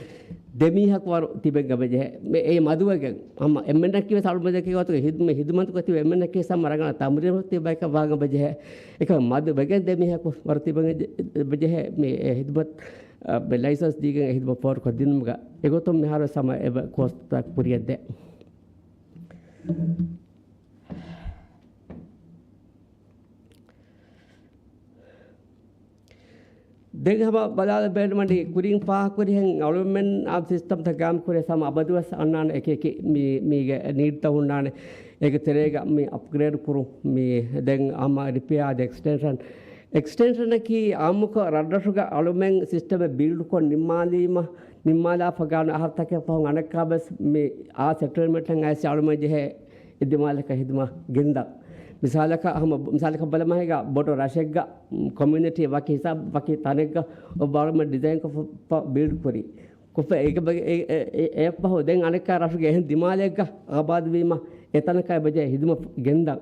ދެމީހަކު ވަރު ތިބެން އެބަޖެހޭ. މި އެ މަދުވެގެން ހަމަ އެންމެންނަކީ ވެސް އަޅުމެންނަކީ ގޮތުގެ ހިދު-، މި ހިދުމަތުގަ ތިބެ އެންމެންނަކީ ވެސް ހަމަ ރަނގަޅަށް ތަމްރީނު ތިބި ބަޔަކަށް ވާން އެބަޖެހޭ. އެކަމަ މަދު ވެގެން ދެމީހަކު ވަރު ތިބެން އެ-، އެބަޖެހޭ މި އެ ހިދުމަތް، އަ، މި ލައިސަންސް ދީގެން އެ ހިދުމަތް ފޯރުކޮށް ދިނުމުގަ އެގޮތުން މިހާރު ވެސް ހަމަ އެބަ ކޯސްތައް ކުރިއަށްދޭ. ދެން ހަމަ ބަލާލަން ބޭނުމަނީ ކުރިން ފާހަގަކުރިހެން އަޅުމެން އާ ސިސްޓަމްތައް ގާއިމް ކުރޭ ހަމަ އަބަދުވެސް އަންނާނެ އެކި އެކި މި، މީގެ ނީޑްތައް ހުންނާނެ. އޭގެ ތެރޭގަ މި އަޕްގްރޭޑް ކުރުން މި ދެން ހަމަ ރިޕެއާ އަދި އެކްސްޓެންޝަން. އެކްސްޓެންޝަނަކީ އާއްމުކޮށް ރަށްރަށުގަ އަޅުމެން ސިސްޓަމެއް ބިލްޑްކޮށް ނިންމާލީމަ، ނިންމާލާފަ ގާނު އަހަރުތަކެއް ފަހުން އަނެއްކާވެސް މި އާ ސެޓްލްމަންޓް އައިސް އަޅުމެން ޖެހޭ އެ ދިމާލަކަށް ހިދުމަތް ގެންދަން. މިސާލަކަށް ހަމަ، މިސާލަކަށް ބަލަމާ ހިގާ ބޮޑު ރަށެއްގަ، ކޮމިއުނިޓީ ވަކި ހިސާބް ވަކި ތަނެއްގަ އޮއްވާ އަޅުމެން ޑިޒައިން ކޮށްފަ ބިލްޑް ކުރީ. ކޮށްފަ އޭގެ ބަގެ-، އެ-، އެ-، އެ-، އެއަށްފަހު ދެން އަނެއްކާ ރަށުގެ އެހެން ދިމާލެއްގަ އާބާދުވީމަ އެތަނަކަށް އެބަޖެހޭ ހިދުމަތް ގެންދަން.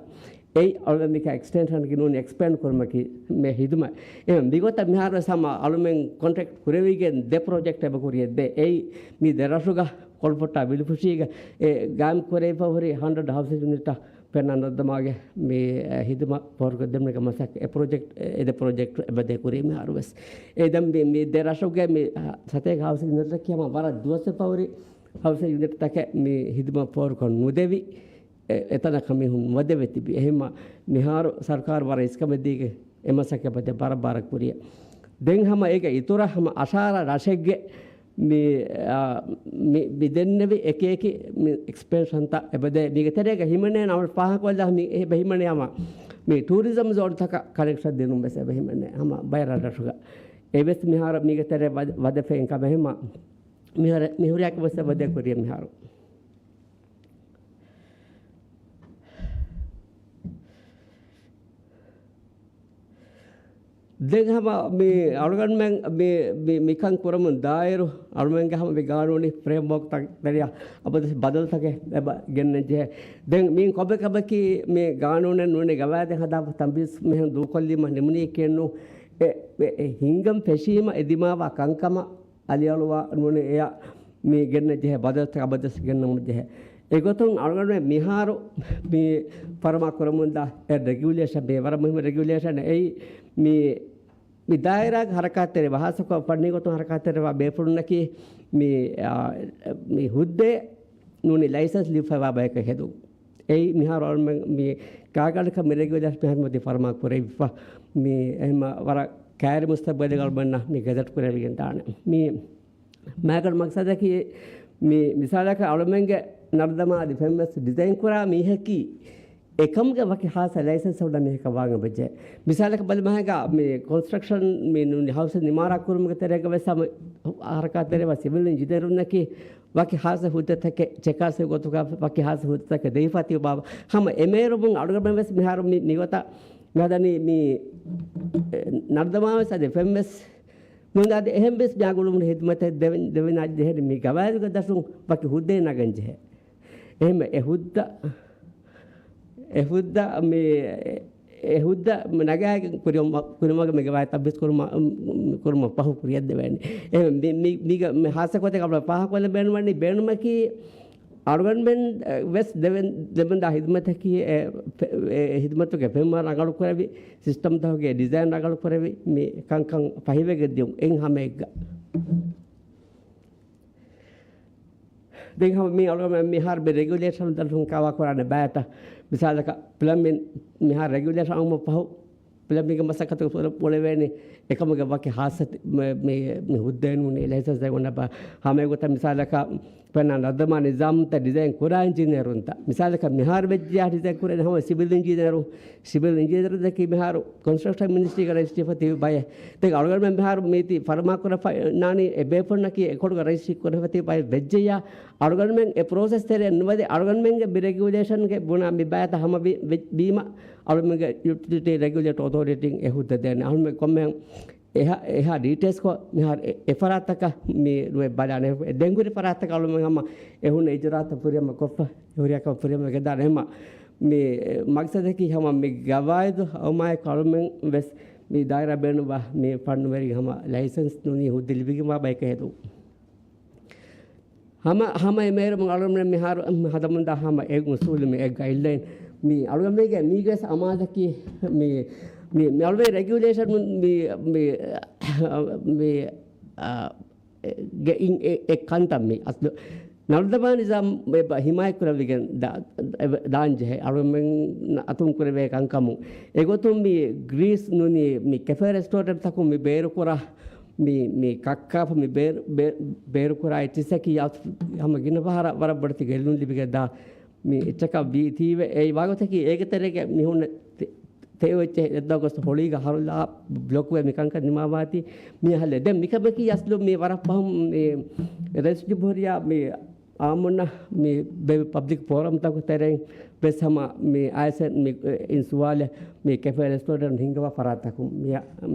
އެއީ އަޅުގަނޑު މިކަ އެކްސްޓެންޝަންގެ ނޫން އެކްސްޕޭންޑް ކުރުމަކީ މި ހިދުމަތް. އެހެން މިގޮތަށް މިހާރު ވެސް ހަމަ އަޅުމެން ކޮންޓްރެކްޓް ކުރެވިގެން ދެ ޕްރޮޖެކްޓް އެބަ ކުރިއަށްދޭ. އެއީ މި ދެ ރަށުގަ ކޮޅުފޮއްޓާ ވިލުފުށީގަ އެ ގާއިމް ކުރެވިފަ ހުރި ހަންޑްރެޑް ހައުސިން ޔުނިޓަށް ފެންނަ ނަރުދަމާގެ މި، އެ، ހިދުމަތް ފޯރުކޮށްދެމުން މަސައްކަތް އެ ޕްރޮޖެކްޓް، އެ ދެ ޕްރޮޖެކްޓް އެބަދޭ ކުރީ މިހާރު ވެސް. އެ ދެން މި، މި ދެ ރަށުގެ މި، އަ، ސަތޭކަ ހައުސިން ޔުނިޓަކީ ހަމަ ވަރަށް ދުވަސްވެފަ ހުރި ހައުސިން ޔުނިޓްތަކެއް މި ހިދުމަތް ފޯރުކޮށް ނުދެވި، އެ، އެތަނަކަށް މީހުން ނުވަދެވި ތިބި. އެހެންމަ މިހާރު ސަރުކާރު ވަރަށް އިސްކަމެއް ދީގެ އެ މަސައްކަތް އެބަދޭ ބާރަށް ބާރަށް ކުރިއަށް. ދެން ހަމަ އޭގެ އިތުރަށް ހަމަ އަށާރަ ރަށެއްގެ މި، އާ، މި، މި ދެންނެވި އެކި އެކި މި އެކްސްޕެންޝަންތައް އެބަދޭ. މީގެ ތެރޭގަ ހިމެނޭ ނަމަ ފާހަގަކޮށްލާ މި އެބަ ހިމެނޭ ހަމަ މި ޓޫރިޒަމް ޒޯންތަކަށް ކަނެކްޝަން ދިނުން ވެސް އެބަ ހިމެނޭ ހަމަ ބައެއް ރަށްރަށުގަ. އެވެސް މިހާރު މީގެ ތެރޭ ވަދެ-، ވަދެފައިން ކަމެއް ހަމަ މިހާރު މިހުރިހާ ކަމެއް ވެސް އެބަދޭ ކުރިއަށް މިހާރު. ދެން ހަމަ މި އަޅުގަނޑުމެން މި، މި، މިކަން ކުރަމުން ދާއިރު އަޅުމެންގެ ހަމަ މި ގާނޫނީ ފްރޭމްވޯކްތައް ތެރެއަށް އަބަދު ބަދަލުތަކެއް އެބަ ގެންނަން ޖެހޭ. ދެން މިއިން ކޮބެކަމަކީ މި ގާނޫނެއް ނޫނީ ގަވާއިދެއް ހަދާފަ ތަންފީޒް މިހެން ދޫކޮށްލީމަ ނިމުނީކީއެއްނު. އެ، އެ، އެ ހިންގަން ފެށީމަ އެ ދިމާވާ ކަންކަމަށް އަލިއަޅުވާ ނޫނީ އެއަށް މި ގެންނަން ޖެހޭ ބަދަލުތައް އަބަދުވެސް ގެންނަމުން ޖެހޭ. އެގޮތުން އަޅުގަނޑުމެން މިހާރު މި ފަރުމާ ކުރަމުންދާ އެ ރެގިއުލޭޝަން، މި ވަރަށް މުހިންމު ރެގިއުލޭޝަން އެއީ މި މި ދާއިރާގެ ހަރަކާތްތެރިވާ، ހާއްސަކޮށް ފަންނީ ގޮތުން ހަރަކާތްތެރިވާ ބޭފުޅުންނަކީ މި، އާ، މި ހުއްދައެއް ނޫނީ ލައިސަންސް ލިބިފައިވާ ބަޔަކަށް ހެދުން. އެއީ މިހާރު އަޅުމެން މި ގާގަނޑަކަށް މި ރެގިއުލޭޝަން މިހާރު މަތި ފަރުމާ ކުރެވިފަ. މި އެހެންމަ ވަރަށް ކައިރި މުސްތަގްބަލެއް އަޅުމެންނަށް މި ގެޒެޓް ކުރެވިގެން ދާނެ. މި މާގަނޑު މަގްސަދަކީ މި މިސާލަކަށް އަޅުމެންގެ ނަރުދަމާ އަދި ފެންވެސް ޑިޒައިން ކުރާ މީހަކީ އެކަމުގެ ވަކި ހާއްސަ ލައިސަންސް ހުންނަ މީހަކަށް ވާން އެބަޖެ. މިސާލަކަށް ބަލިމަހެގަ މި ކޮންސްޓްރަކްޝަން މި ނޫނީ ހައުސް ނިމާރާ ކުރުމުގެ ތެރޭގަ ވެސް ހަމަ ހަރަކާތް ތެރޭ ސިވިލް އިންޖިނިއަރުންނަކީ ވަކި ހާއްސަ ހުއްދަތަކެއް، ޗެކާސް ގޮތުގަ ވަކި ހާއްސަ ހުއްދަތަކެއް ދެވިފަ ތިއުބާވަ. ހަމަ އެމޭރުމުން އަޅުގަނޑުމެން ވެސް މިހާރު މި، މިގޮތަށް މިހަދަނީ މި، އެ، ނަރުދަމާ ވެސް އަދި ފެން ވެސް ނުވަތަ އަދި އެހެން ވެސް މި ގުޅުމުން ހިދުމަތެއް ދެވެން، ދެވެން ޖެހެނީ މި ގަވާއިދުގެ ދަށުން ވަކި ހުއްދައެއް ނަގަން ޖެހޭ. އެހެން އެ ހުއްދަ، އެ ހުއްދަ މި، އެ ހުއްދަ ނަގާގެން ކުރިމަ، ކުރިމަގެ މި ގަވާއިދު ތަންފީޒް ކުރުމަ، ކުރުމަށް ފަހު ކުރިއަށް ދެވޭނެ. އެހެން މި، މި، މީގަ، މި ހާއްސަ ގޮތެއް އަޅުގަނޑު ފާހަގަކޮށްލަން ބޭނުމަނީ، ބޭނުމަކީ އަޅުގަނޑުމެން، އެ، ވެސް ދެވެން، ދެމެންދާ ހިދުމަތަކީ، އެ، ފެ-، އެ ހިދުމަތުގެ ފެންވަރު ރަނގަޅު ކުރެވި، ސިސްޓަމްތަކުގެ ޑިޒައިން ރަނގަޅު ކުރެވި، މި ކަންކަން ފަހިވެގެން ދިޔުން އެއް ހަމައެއްގަ. ދެން ހަމަ މި އަޅުގަނޑު މިހާރު މި ރެގިއުލޭޝަން ދަށުން ކާވާ ކުރާނެ ބައިތައް، މިސާލަކަށް ޕްލަމިން މިހާރު ރެގިއުލޭޝަން އައުމަށް ފަހު، ޕްލަމިންގ މަސައްކަތު އުޅެވޭނެ އެކަމުގެ ވަކި ހާއްސަ މި، މި، މި ހުއްދައެއް ނޫނީ ލައިސަންސް އޮންނަ ބަ-، ހަމަ އެގޮތަށް މިސާލަކަށް ފެންނަ ނަރުދަމާ ނިޒާމްތައް ޑިޒައިން ކުރާ އިންޖިނިއަރުންތައް. މިސާލަކަށް މިހާރު ވެއްޖެޔާ ޑިޒައިން ކުރޭ ހަމަ ސިވިލް އިންޖިނިއަރު، ސިވިލް އިންޖިނިއަރުންތަކީ މިހާރު ކޮންސްޓްރަކްޝަން މިނިސްޓްރީގަ ރަޖިސްޓްރީފަ ތިބި ބައެއް. ދެން އަޅުގަނޑުމެން މިހާރު މީތި ފަރުމާ ކުރަފަ ނާނީ އެ ބޭފުޅުންނަކީ އެކޮޅުގަ ރަޖިސްޓްރީ ކުރަފަ ތިބި ބައެއް ވެއްޖެޔާ، އަޅުގަނޑުމެން އެ ޕްރޮސެސް ތެރެއަށް ނުވަދެ އަޅުގަނޑުމެންގެ މި ރެގިއުލޭޝަންގެ ބުނާ މި ބައިތައް ހަމަ ވީ-، ވެ-، ވީމަ އަޅުމެންގެ ޔުޓިލިޓީ ރެގިއުލޭޓް އޮތޯރިޓީން އެ ހުއްދަ ދޭނެ. އަޅުމެން ކޮންމެ އެހާ، އެހާ ޑީޓެއިލްސްކޮށް މިހާރު އެ، އެ ފަރާތްތަކަށް މި ނުވެ ބަލާނެ. އެ ދެން ހުރި ފަރާތްތަކަށް އަޅުމެން ހަމަ އެ ހުންނަ އިޖުރާތައް ފުރިހަމަ ކޮށްފަ، ހުރިހާ ކަމެއް ފުރިހަމަ ގެންދާނެ. ހަމަ މި މަގްސަދަކީ ހަމަ މި ގަވާއިދު އައުމާއެކު އަޅުމެން ވެސް މި ދާއިރާ ބޭނުންވާ މި ފަންނުވެރިން ހަމަ ލައިސަންސް ނޫނީ ހުއްދަ ލިބިގެންވާ ބަޔަކަށް ހެދުން. ހަމަ، ހަމަ އެ މޭރުމުން އަޅުގަނޑުމެން މިހާރު ހަދަމުންދާ ހަމަ އެއް އުސޫލު މި އެއް ގައިޑްލައިން. މި އަޅުގަނޑުމެންގެ މީގެ ވެސް އަމާޒަކީ މި، މި، މި އަޅުގަނޑު ރެގިއުލޭޝަން މި، މި، މި، އާ، ގެ އިން އެ، އެ ކަންތައް މި އަސްލު ނަރުދަމާ ނިޒާމް އެބަ ހިމާޔަތް ކުރެވިގެން ދާ-، ދާން ޖެހޭ އަޅުގަނޑުމެން އަތުން ކުރެވޭ ކަންކަމުން. އެގޮތުން މި ގްރީސް ނޫނީ މި ކެފޭ ރެސްޓޯރެންޓްތަކުން މި ބޭރުކުރާ މި، މި ކައްކާފަ މި ބޭރު-، ބޭ-، ބޭރުކުރާ އެއްޗިއްސަކީ އަސް-، ހަމަ ގިނަ ފަހަރަށް ވަރަށް ބޮޑެތި ގެއްލުން ލިބިގެން ދާ މި އެއްޗަކަށް ވީތީވެ. އެ ވާގޮތަކީ އޭގެ ތެރޭގަ މި ހުންނަ ތެ-، ތެޔޮ އެއްޗެއް އެއްދަށް ގޮސް ހޮޅީގަ ހަރުލާ ބްލޮކްވެ މި ކަންކަން ދިމާވާތީ މި އަހަލެ. ދެން މިކަމަކީ އަސްލު މި ވަރަށް ފަހުން މި ރައީސް ޖުމްހޫރިއްޔާ މި އާއްމުންނަށް މި ބެ-، ޕަބްލިކް ފޯރަމްތަކު ތެރެއިން ވެސް ހަމަ މި އައިސް މި އިން ސުވާލެއް މި ކެފޭ ރެސްޓޯރެންޓް ހިންގަވާ ފަރާތްތަކުން މި،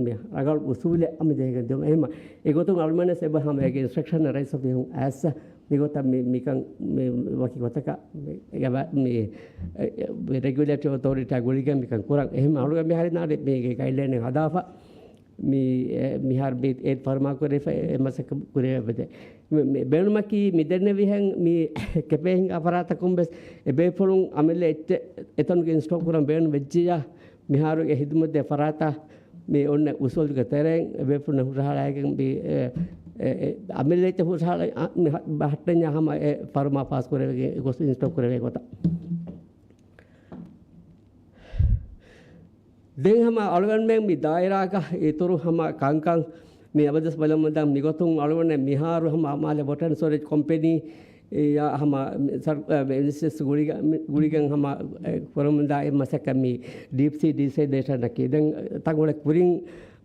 މި ރަނގަޅު އުސޫލެއް އަމި ޖެހިގެން ދިޔުން. އެހެންމަ އެގޮތުން އަޅުމެންވެސް އެބަ ހަމަ އޭގެ އިންސްޓްރަކްޝަން ރައީސް އޮފީހުން އައިސް މިގޮތަށް މި، މިކަން މި ވަކި ގޮތަކަށް މި، މި، މި ރެގިއުލޭޓްރީ އޮތޯރިޓީއާ ގުޅިގެން މިކަން ކުރަން. އެހެން އަޅުގަނޑު މިހާރު ނާނެ މީގެ ގައިޑްލައިނެއް ހަދާފަ. މި، އެ، މިހާރު މި އެ ފަރުމާ ކުރެފަ އެ މަސައްކަތް ކުރެވޭ. މި، މި ބޭނުމަކީ މި ދެންނެވިހެން މި ކެފޭ ހިންގާ ފަރާތަކުން ވެސް އެ ބޭފުޅުން އަމިއްލަ އެއްޗެއް އެތަނުގެ އިންސްޓޯލް ކުރަން ބޭނުން ވެއްޖިއްޔާ، މިހާރު އެ ހިދުމަތް ދޭ ފަރާތަށް މި އޮންނަ އުސޫލުގެ ތެރެއިން އެ ބޭފުޅުން ހުށަހަޅައިގެން މި، އެ، އެ، އެ، އަމިއްލަ އެއްޗެއް ހުށަހަޅަ، އަ، މި ހަ-، ބަހައްޓަންޏާ ހަމަ އެ ފަރުމާ ފާސް ކުރެވިގެން ގޮސް އިންސްޓޯލް ކުރެވޭ ގޮތަށް. ދެން ހަމަ އަޅުގަނޑުމެން މި ދާއިރާގަ އިތުރު ހަމަ ކަންކަން މި އަބަދުވެސް ބަލަމުންދާ މިގޮތުން އަޅުގަނޑު މިހާރު ހަމަ އަމާލެ ވޮޓަރ ރިސޯސް ކޮމްޕެނީ އާ ހަމަ ސަރ-، އާ، މިނިސްޓްރީސް ގުޅިގަ-، މި-، ގުޅިގެން ހަމަ، އެ، ކުރަމުންދާ އެއް މަސައްކަތް މި ޑީޕް ސީ ޑީސެލިނޭޝަނަކީ. ދެން ތަންކޮޅެއް ކުރިން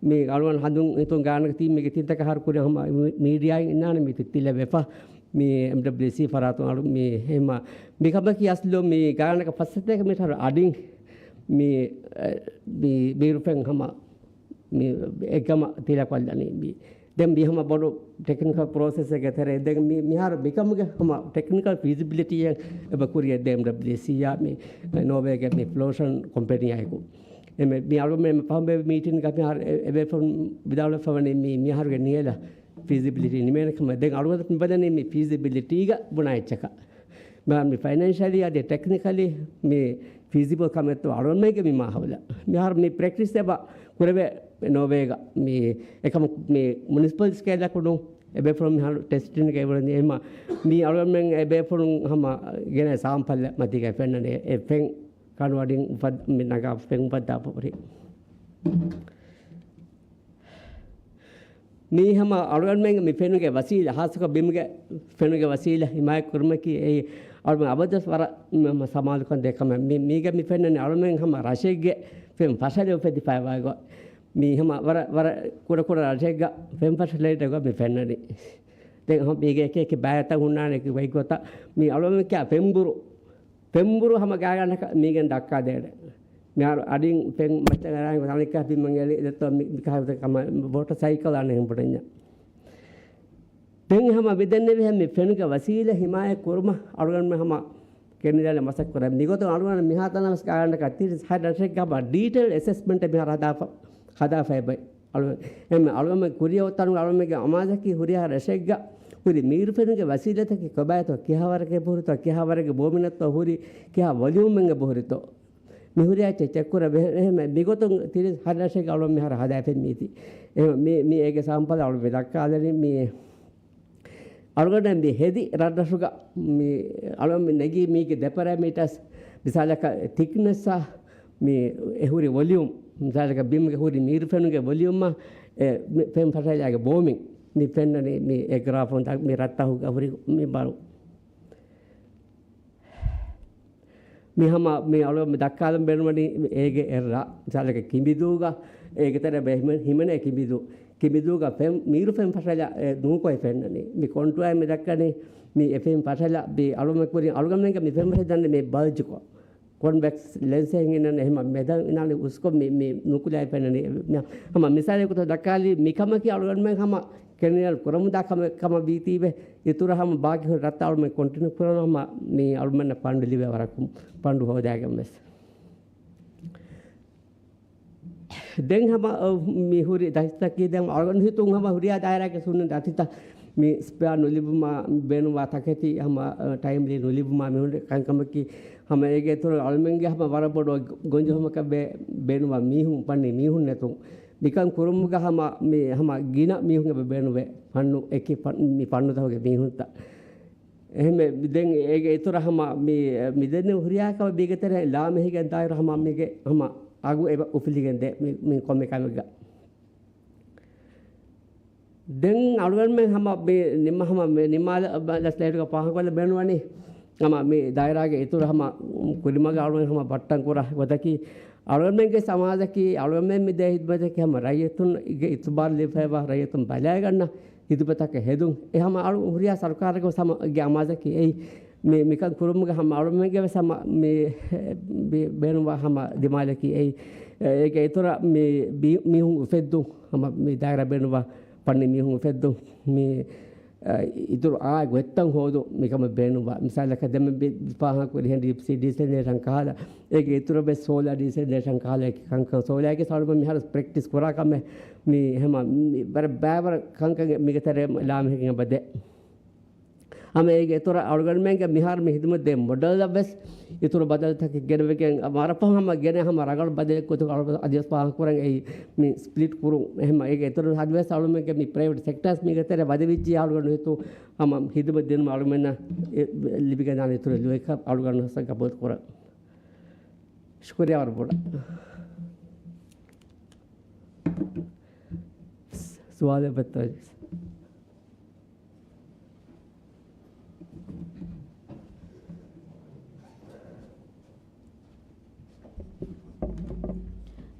މި އަޅުގަނޑު ހަނދުން ހިތުން ގާނަކަ ތީ މީގެ ތިންތަކަށް އަހަރު ކުރިން ހަމަ މި-، މީޑިއާއިން އިންނާނެ މި ތިއްތިލަވެފަ. މި އެމްޑަބްލިއުސީ ފަރާތުން އަޅު މި ހެމަ މި ކަމަކީ އަސްލު މި ގާނަކަ ފައްސަތޭކަ މީޓަރު އަޑިން މި، އެ، މި ބިރުފެން ހަމަ މި އެކަމަށް ތިލަކޮށްލަނީ. މި ދެން މި ހަމަ ބޮޑު ޓެކްނިކަލް ޕްރޮސެސްއެއްގެ ތެރޭ. ދެން މި، މިހާރު މިކަމުގެ ހަމަ ޓެކްނިކަލް ފީޒިބިލިޓީއެއް އެބަ ކުރިޔަށް ދޭ އެމްޑަބްލިއުސީއާ މި ނޯވޭގެ މި ފްލޯޝަން ކޮމްޕެނީއާއެކު. އެމެ، މި އަޅުގަނޑުމެން ފަހުން މީޓިންގަ މިހާރު އެ، އެބޭފުޅުން ވިދާޅުވެފަވަނީ މި، މިހާރުގެ ނިޔަލަށް ފީޒިބިލިޓީ ނިމޭނެ ކަމަށް. ދެން އަޅުގަނޑު މި ބަލަނީ މި ފީޒިބިލިޓީގަ ބުނާ އެއްޗަކަށް. މި، މި ފައިނޭންޝަލީ އަދި ޓެކްނިކަލީ މި ފީޒިބަލް ކަމެއްތޯ އަޅުގަނޑުމެންގެ މި މާހައުލަށް. މިހާރު މި ޕްރެކްޓިސް އެބަ ކުރެވޭ ނޯވޭގަ. މި އެކަމަކު މި މުނިސިޕަލް ސްކޭލަކު ނޫން. އެބޭފުޅުން މިހާރު ޓެސްޓިންގ އެބަ އުޅެނީ. އެހެމަ މި އަޅުގަނޑުމެން އެބޭފުޅުން ހަމަ ގެނައި ސާމްޕަލް މަތީގަ ފެންނަނީ އެ ފެން ކަނޑު އަޑިން އުފައް-، މި ނަގާ ފެން އުފައްދާފަ ހުރި. މީ ހަމަ އަޅުގަނޑުމެންގެ މި ފެނުގެ ވަސީލަ، ހާއްސަކޮށް ބިމުގެ ފެނުގެ ވަސީލަ ހިމާޔަތް ކުރުމަކީ އެއީ އަޅުގަނޑު އަބަދުވެސް ވަރަށް މަ-، މަ-، ސަމާލުކަން ދޭ ކަމެއް. މި-، މީގަ މި ފެންނަނީ އަޅުގަނޑުމެން ހަމަ ރަށެއްގެ ފެން ފަށަލަ އުފެދިފައިވާ ގޮތް. މީ ހަމަ ވަރަށް، ވަރަށް ކުޑަ ކުޑަ ރަށެއްގަ ފެން ފަށަލައިގަ މި ފެންނަނީ. ދެން ހަމަ މީގެ އެކި އެކި ބައިތައް ހުންނާނެ އެކި ގޮތްގޮތަށް. މީ އަޅުގަނޑުމެން ކިޔާ ފެންބުރު ފެންބުރު ހަމަ ގާތްގަނޑަކަށް މީގެން ދައްކާދޭނެ. މިހާރު އަޑިން ފެން މައްޗަށް އަރާން ތަނެއްކާ ބިމަށް އެޅި ދެއްތޯ މި-، މިކަހަލަ ކަމަށް މޯޓަރ ސައިކަލް އަނެއް ހެން ބުނަންޏާ. ދެން ހަމަ މިދެންނެވިހެން މި ފެނުގެ ވަސީލަ ހިމާޔަތް ކުރުމަށް އަޅުގަނޑުމެން ހަމަ ކެނޑިދާނެ މަސައްކަތް ކުރަން. މިގޮތުން އަޅުގަނޑު މިހާތަނަށް ވެސް ގާތްގަނޑަކަށް ތިރީސް ހަތް ރަށެއްގަ ހަމަ ޑީޓެއިލް އެސެސްމަންޓެއް މިހާރު ހަދާފަ-، ހަދާފައި ބައި. އަޅު-، އެންމެ އަޅުގަނޑުމެން ކުރިއަށް އޮތް ތަނުގަ އަޅުގަނޑުމެންގެ އަމާޒަކީ ހުރިހާ ރަށެއްގަ ހުރި މީރު ފެނުގެ ވަސީލަތަކީ ކޮބާތޯ، ކިހާވަރެއްގެ ހުރިތޯ، ކިހާވަރެއްގެ ބޯމިނަށްތޯ ހުރި، ކިހާ ވޮލިއުމެއްގެ ހުރިތޯ. މި ހުރިހާ ޗެ-، ޗެކް ކުރެވޭ. އެހެން މިގޮތުން ތިރީސް ހަތް ރަށެއްގަ އަޅުގަނޑު މިހާރު ހަދާފައި މީތި. އެހެން މި، މި އޭގެ ސާމްޕަލް އަޅު މި ދައްކާލަނީ މި އަޅުގަނޑަށް މި ހެދި ރަށްރަށުގަ މި އަޅުގަނޑު މި ނެގީ މީގެ ދެ ޕެރާމީޓާސް، މިސާލަކަށް ތިކްނެސްއާ މި އެ ހުރި ވޮލިއުމް، މިސާލަކަށް ބިމުގެ ހުރި މީރު ފެނުގެ ވޮލިއުމާ އެ މި ފެން ފަށައިލާގެ ބޯމިން މި ފެންނަނީ މި އެ ގްރާފުން މި ރަށްތަހުގަ ހުރި މި ބަރު. މި ހަމަ މި އަޅު މި ދައްކާލަން ބޭނުންވަނީ އޭގެ އެއްރާ. މިސާލަކަށް ކިނބިދޫގަ އޭގެ ތެރޭ ބެ ހިމެނޭ، ހިމެނޭ ކިނބިދޫ. ކިނބިދޫގަ ފެން، މީރު ފެން ފަށަލަ އެ ނޫކޮއި ފެންނަނީ. މި ކޮންޓުއާއި މި ދައްކަނީ މި އެ ފެން ފަށަލަ ބި އަޅުމެ ކުރި އަޅުގަނޑުމެންގެ މި ފެން ފަށަލަ ދަންނެ މި ބަލްޖުކޮ. ކޮންވެކްސް ލެންސެއް އިންނަން އެހެމަ މެދަން އިނާނެ އުސްކޮށް މި، މި ނުކުލާއި ފެންނަނީ. ހަމަ މިސާލެއް ކުތަ ދައްކާލީ މިކަމަކީ އަޅުގަނޑުމެން ހަމަ ކެންޑިޑޭޓް ކުރަމުންދާ ކަމެއް ކަމަށް ވީތީވެ، އިތުރަށް ހަމަ ބާކީ ހުރި ރަށްތައް އަޅުމެން ކޮންޓިނިއު ކުރަން ހަމަ މި އަޅުމެންނަށް ފަންޑު ލިބޭ ވަރަކު ފަންޑު ހޯދާގެން ވެސް. ދެން ހަމަ، އަ، މި ހުރި ދަތިތަކީ ދެން އަޅުގަނޑު ހިތުން ހަމަ ހުރިހާ ދާއިރާގެ ހުންނަ ދަތިތައް މި ސްޕެއާ ނުލިބުމާ ބޭނުންވާ ތަކެތި ހަމަ، އަ، ޓައިމްލީ ނުލިބުމާ މި ހުރި ކަންކަމަކީ ހަމަ އޭގެ އިތުރަށް އަޅުމެންގެ ހަމަ ވަރަށް ބޮޑު ގޮންޖެހުމަކަށް ބޭ-، ބޭނުންވާ މީހުން ފަންނީ މީހުން ނެތުން. މިކަން ކުރުމުގަ ހަމަ މި ހަމަ ގިނަ މީހުން އެބަ ބޭނުވޭ ފަންނު އެކި ފަން-، މި ފަންނުތަކުގެ މީހުންތައް. އެހެންވެ، ދެން އޭގެ އިތުރަށް ހަމަ މި، މިދެންނެވި ހުރިހާ ކަމެއް މީގެ ތެރޭ ލާމެހިގެން ދާއިރު ހަމަ މީގެ ހަމަ އަގު އެބަ އުފުލިގެން ދޭ މި، މި ކޮންމެ ކަމެއްގަ. ދެން އަޅުގަނޑުމެން ހަމަ މި ނިމާ، ހަމަ މި ނިމާލަ ސްލައިޑްގަ ފާހަގަކޮށްލަ ބޭނުންވަނީ ހަމަ މި ދާއިރާގެ އިތުރަށް ހަމަ ކުރިމަގަށް އަޅުގަނޑު ހަމަ ބައްޓަން ކުރާ ގޮތަކީ، އަޅުގަނޑުމެންގެ ސަމާޖަކީ އަޅުގަނޑުމެން މި ދޭ ހިދުމަތަކީ ހަމަ ރައްޔިތުންގެ އިތުބާރު ލިބިފައިވާ ރައްޔިތުން ބަލައިގަންނަ ހިދުމަތަކަށް ހެދުން. އެ ހަމަ އަޅު ހުރިހާ ސަރުކާރެއްގެ ހަމަ ގެ އަމާޒަކީ އެއީ. މި، މިކަން ކުރުމުގެ ހަމަ އަޅުމެންގެ ވެސް ހަމަ މި، ބި-، ބޭނުންވާ ހަމަ ދިމާލަކީ އެއީ. އޭގެ އިތުރަށް މި ބި-، މީހުން އުފެއްދުން، ހަމަ މި ދާއިރާ ބޭނުންވާ ފަންނީ މީހުން އުފެއްދުން. މި، އަ، އިތުރު އާ ގޮތްތައް ހޯދުން މިކަމަށް ބޭނުންވާ. މިސާލަކަށް ދެން މި ފާހަގަ ކުރިހެން ޑީޕް ސީ ޑީސެލިނޭޝަން ކަހަލަ، އޭގެ އިތުރަށް ވެސް ސޯލާ ޑީސެލިނޭޝަން ކަހަލަ ކަންކަން ސޯލާގެ ސަޅުމަ މިހާރު ޕްރެކްޓިސް ކުރާ ކަމެއް މި ހަމަ މި ވަރަށް ބައިވަރަށް ކަންކަން މިގެ ތެރޭ ލާމެހިގެން އެބަ ދޭ. ހަމަ އޭގެ އިތުރަށް އަޅުގަނޑުމެންގެ މިހާރު މި ހިދުމަތް ދޭ މޮޑެލްއަށް ވެސް އިތުރު ބަދަލުތަކެއް ގެނެވިގެން ވަރަށް ފަހު ހަމަ ގެނެ ހަމަ ރަނގަޅު ބަދަލެއް ގޮތުގަ އަޅުގަނޑު އަދިވެސް ފާހަގަކުރަން އެއީ މި ސްޕްލިޓް ކުރުން. އެހެން އޭގެ އިތުރު އަދިވެސް އަޅުމެންގެ މި ޕްރައިވެޓް ސެކްޓާސް މީގެ ތެރޭ ވަދެވިއްޖެ އަޅުގަނޑު ހިތު ހަމަ ހިދުމަތް ދިނުމަށް އަޅުމެންނަށް އެ ލިބިގެންދާނެ އިތުރު ލުއިކަ އަޅުގަނޑު ހަސަ ގަބޫލު ކުރަން. ޝުކުރިއްޔާ ވަރަށް ބޮޑަށް. ސުވާލެއް ވެއްތޯ؟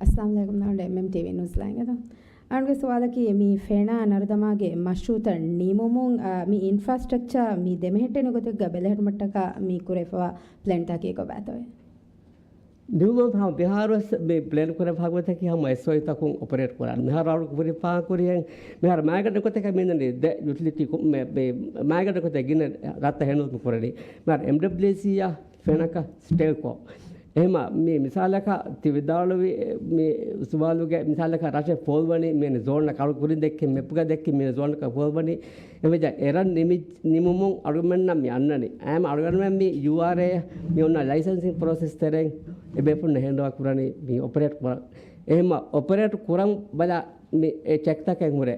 އައްސަލާމު ޢަލައިކުމް. ނަމަވެސް އެމްއެމް ޓީވީ ނިއުޒް ލައިން އެދުން. އަޅުގަނޑުގެ ސުވާލަކީ، މި ފެނާ ނަރުދަމާގެ މަޝްރޫޢުތައް ނިމުމުން، އާ، މި އިންފްރާސްޓްރަކްޗާ މި ދެމެހެއްޓެނި ގޮތެއްގަ ބެލެހެއްޓުމަށްޓަކާ މި ކުރެވިފައިވާ ޕްލޭންތަކީ ކޮބާތޯއޭ؟ ނިމުމަށް ފަހު މިހާރު ވެސް މި ޕްލޭން ކުރެވިފަ ގޮތަކީ ހަމަ އެސްއޯއީތަކުން އޮޕަރޭޓް ކުރާނެ. މިހާރު އަޅު ކުރިފާ ކުރިހެން މިހާރު މާގަނޑު ގޮތަކަށް މި ދެ ޔުޓިލިޓީ ކު-، މެ-، މެ-، މާގަނޑު ގޮތަށް ގިނަ ރަށްތައް ހެނޑްލް ކުރަނީ. މިހާރު އެމްޑަބްލިއުސީއާ ފެނަކަ ސްޓޭކޯ. އެހެމަ މި މިސާލަކަށް ތި ވިދާޅުވި މި ސުވާލުގެ މިސާލަކަށް ރަށެއް ފޯލްވަނީ މި ޒޯނަކަށް އަޅު ކުރިން ދެއްކި މެޕްގަ ދެއްކި މި ޒޯނަކަށް ފޯލްވަނީ. އެވެޖަ އެރަށް ނިމި-، ނިމުމުން އަޅުގަނޑުމެންނަށް މި އަންނަނީ. އާއްމު އަޅުގަނޑުމެން މި ޔޫއާރްއޭ މި އޮންނަ ލައިސަންސިން ޕްރޮސެސް ތެރެއިން އެ ބޭފުޅުންނަށް ހޭންޑްއޯވާ ކުރަނީ މި އޮޕަރޭޓް ކުރަން. އެހެމަ އޮޕަރޭޓް ކުރަން ބަލާ މި އެ ޗެކްތަކެއް ހުރޭ.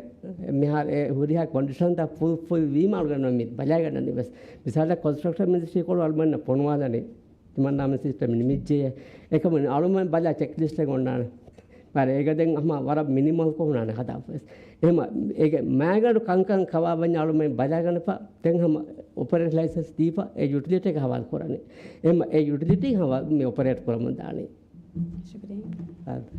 މިހާރު އެ ހުރިހާ ކޮންޑިޝަންތައް ފުލްފިލް ވީމަ އަޅުގަނޑު މި ބަލާގަންނަނީ ވެސް. މިސާލަށް ކޮންސްޓްރަކްޝަން މިނިސްޓްރީ ކޮޅު އަޅުމެންނަށް ފޮނުވާލަނީ. ތިމަންނާމެ ސިސްޓަމް ނިމިއްޖެ. އެކަމު އަޅުމެން ބަލާ ޗެކް ލިސްޓެއް އޮންނާނެ. މާރެ އޭގަ ދެން ހަމަ ވަރަށް މިނިމަލްކޮށް ހުންނާނެ ހަދާފަވެސް. އެހެމަ އޭގެ މާގަނޑު ކަންކަން ކަވާ ވަންޏާ އަޅުމެން ބަލާގަނެފަ ދެން ހަމަ އޮޕަރޭޓް ލައިސަންސް ދީފަ އެ ޔުޓިލިޓީގެ ހަވާލު ކުރަނީ. އެހެމަ އެ ޔުޓިލިޓީ ހަމަ މި އޮޕަރޭޓް ކުރަމުން ދާނީ. ޝުކުރިއްޔާ. އާދެ.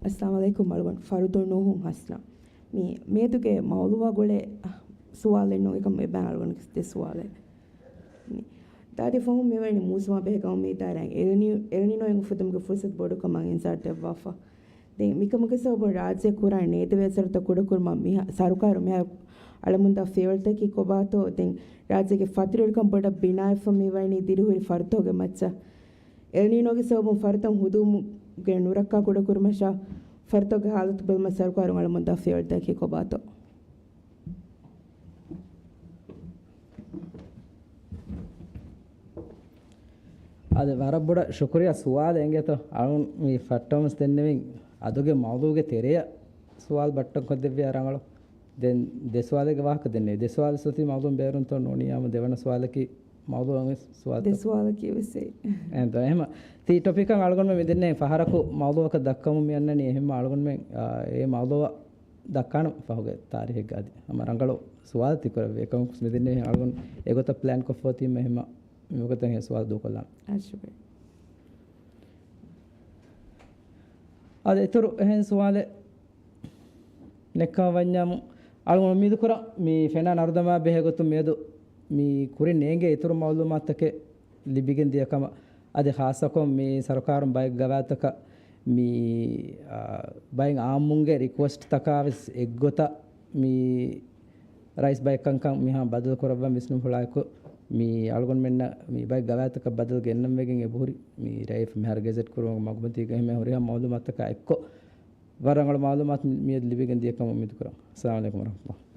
އައްސަލާމު ޢަލައިކުމް އަޅުގަނޑު ފަރުދު ނޫހު ހަސްނާ. މި މިއަދުގެ މައުޟޫޢާ ގުޅޭ ސުވާލެއް ނޫން އެކަމް އެބައި އަޅުގަނޑު ދެ ސުވާލެއް. މި ދާދި ފަހުން މިވަނީ މޫސުމާ ބެހޭ ގައުމީ ދާއިރާއިން އެލްނި-، އެލްނިނޯއިން އުފެދުމުގެ ފުރުސަތު ބޮޑުކަމަށް އިންޒާރު ދެއްވާފަ. ދެން މިކަމުގެ ސަބަބުން ރާއްޖެ ކުރާ ނޭދެވޭ އަސަރުތައް ކުޑަކުރުމަށް މިހާ-، ސަރުކާރު މިހާރު އަޅަމުންދާ ފިޔަވަޅުތަކީ ކޮބާތޯ؟ ދެން ރާއްޖޭގެ ފަތުރުވެރިކަން ބޮޑަށް ބިނާވެފަ މިވަނީ ދިރިހުރި ފަރުތަކުގެ މައްޗަށް. އެލްނީނޯގެ ސަބަބުން ފަރުތައް ހުދުވުމުގެ ނުރައްކާ ކުޑަކުރުމަށާ، ފަރުތަކުގެ ހާލަތު ބެލުމަށް ސަރުކާރުން އަޅަމުންދާ ފިޔަވަޅުތަކީ ކޮބާތޯ؟ އާދެ، ވަރަށް ބޮޑަށް ޝުކުރިއްޔާ ސުވާލެއް އެނގޭތޯ. އަޅުން މި ފައްޓަމަސް ދެންނެވިން އަދުގެ މައުޟޫގެ ތެރެއަށް ސުވާލު ބައްޓަން ކޮށްދެއްވިއްޔާ ރަނގަޅު. ދެން ދެ ސުވާލެއްގެ ވާހަކަ ދެންނެވި. ދެ ސުވާލު ސޮތީ މައުޟޫ ބޭރުންތޯ ނޫނީ އާމު ދެވަނަ ސުވާލަކީ މައުޟޫ ވެސް ސުވާލުތައް. ދެ ސުވާލަކީ ވެސް އެއް. އެހެންތޯ. އެހެމަ ތީ ޓޮޕިކަށް އަޅުގަނޑުމެން މިދެންނެވި ފަހަރަކު މައުޟޫއަކަށް ދައްކަމުން މި އަންނަނީ. އެހެމަ އަޅުގަނޑުމެން، އާ، އެ މައުޟޫއަށް ދައްކާނަން ފަހުގެ ތާރީހެއްގަ އަދި ހަމަ ރަނގަޅު ސުވާލު ތި ކުރެއްވި. އެކަމަކު މިދެންނެވި އަޅުގަނޑު އެގޮތަށް ޕްލޭން ކޮށްފަ އޮތީމަ އެހެމަ މިވަގުތަށް ހެ ސުވާލު ދޫކޮށްލާނަން. އާދެ، އިތުރު އެހެން ސުވާލެއް ނެއްކަމަށް ވަންޏާމު، އަޅުގަނޑު އުއްމީދު ކުރަން މި ފެނާ ނަރުދަމާ ބެހޭ ގޮތުން މިއަދު މި ކުރިން ނޭނގޭ އިތުރު މައުލޫމާތުތަކެއް ލިބިގެން ދިޔަ ކަމަށް. އަދި ޚާއްޞަކޮށް މި ސަރުކާރުން ބައެއް ގަވާއިދުތަކަށް މި، އާ، ބައެއް އާއްމުންގެ ރިކުއެސްޓްތަކާ ވެސް އެއްގޮތަށް މި ރައީސް ބައެއް ކަންކަން މިހާ ބަދަލު ކުރައްވަން ވިސްނުންފުޅާއެކު، މި އަޅުގަނޑުމެންނަށް މި ބައެއް ގަވާއިދުތަކަށް ބަދަލު ގެންނަން ވެގެން އެބަހުރި މި ރައީސް މިހާރު ގެޒެޓް ކުރުމުގެ މަގުމަތީގަ އެހެން ހުރިހާ މައުލޫމާތުތަކާ އެއްކޮށް، ވަރަށް ރަނގަޅު މައުލޫމާތު މިއަދު ލިބިގެން ދިޔަ ކަމަށް އުއްމީދު ކުރަން. އައްސަލާމު ޢަލައިކުމް ވަރަޙްމަތުﷲ.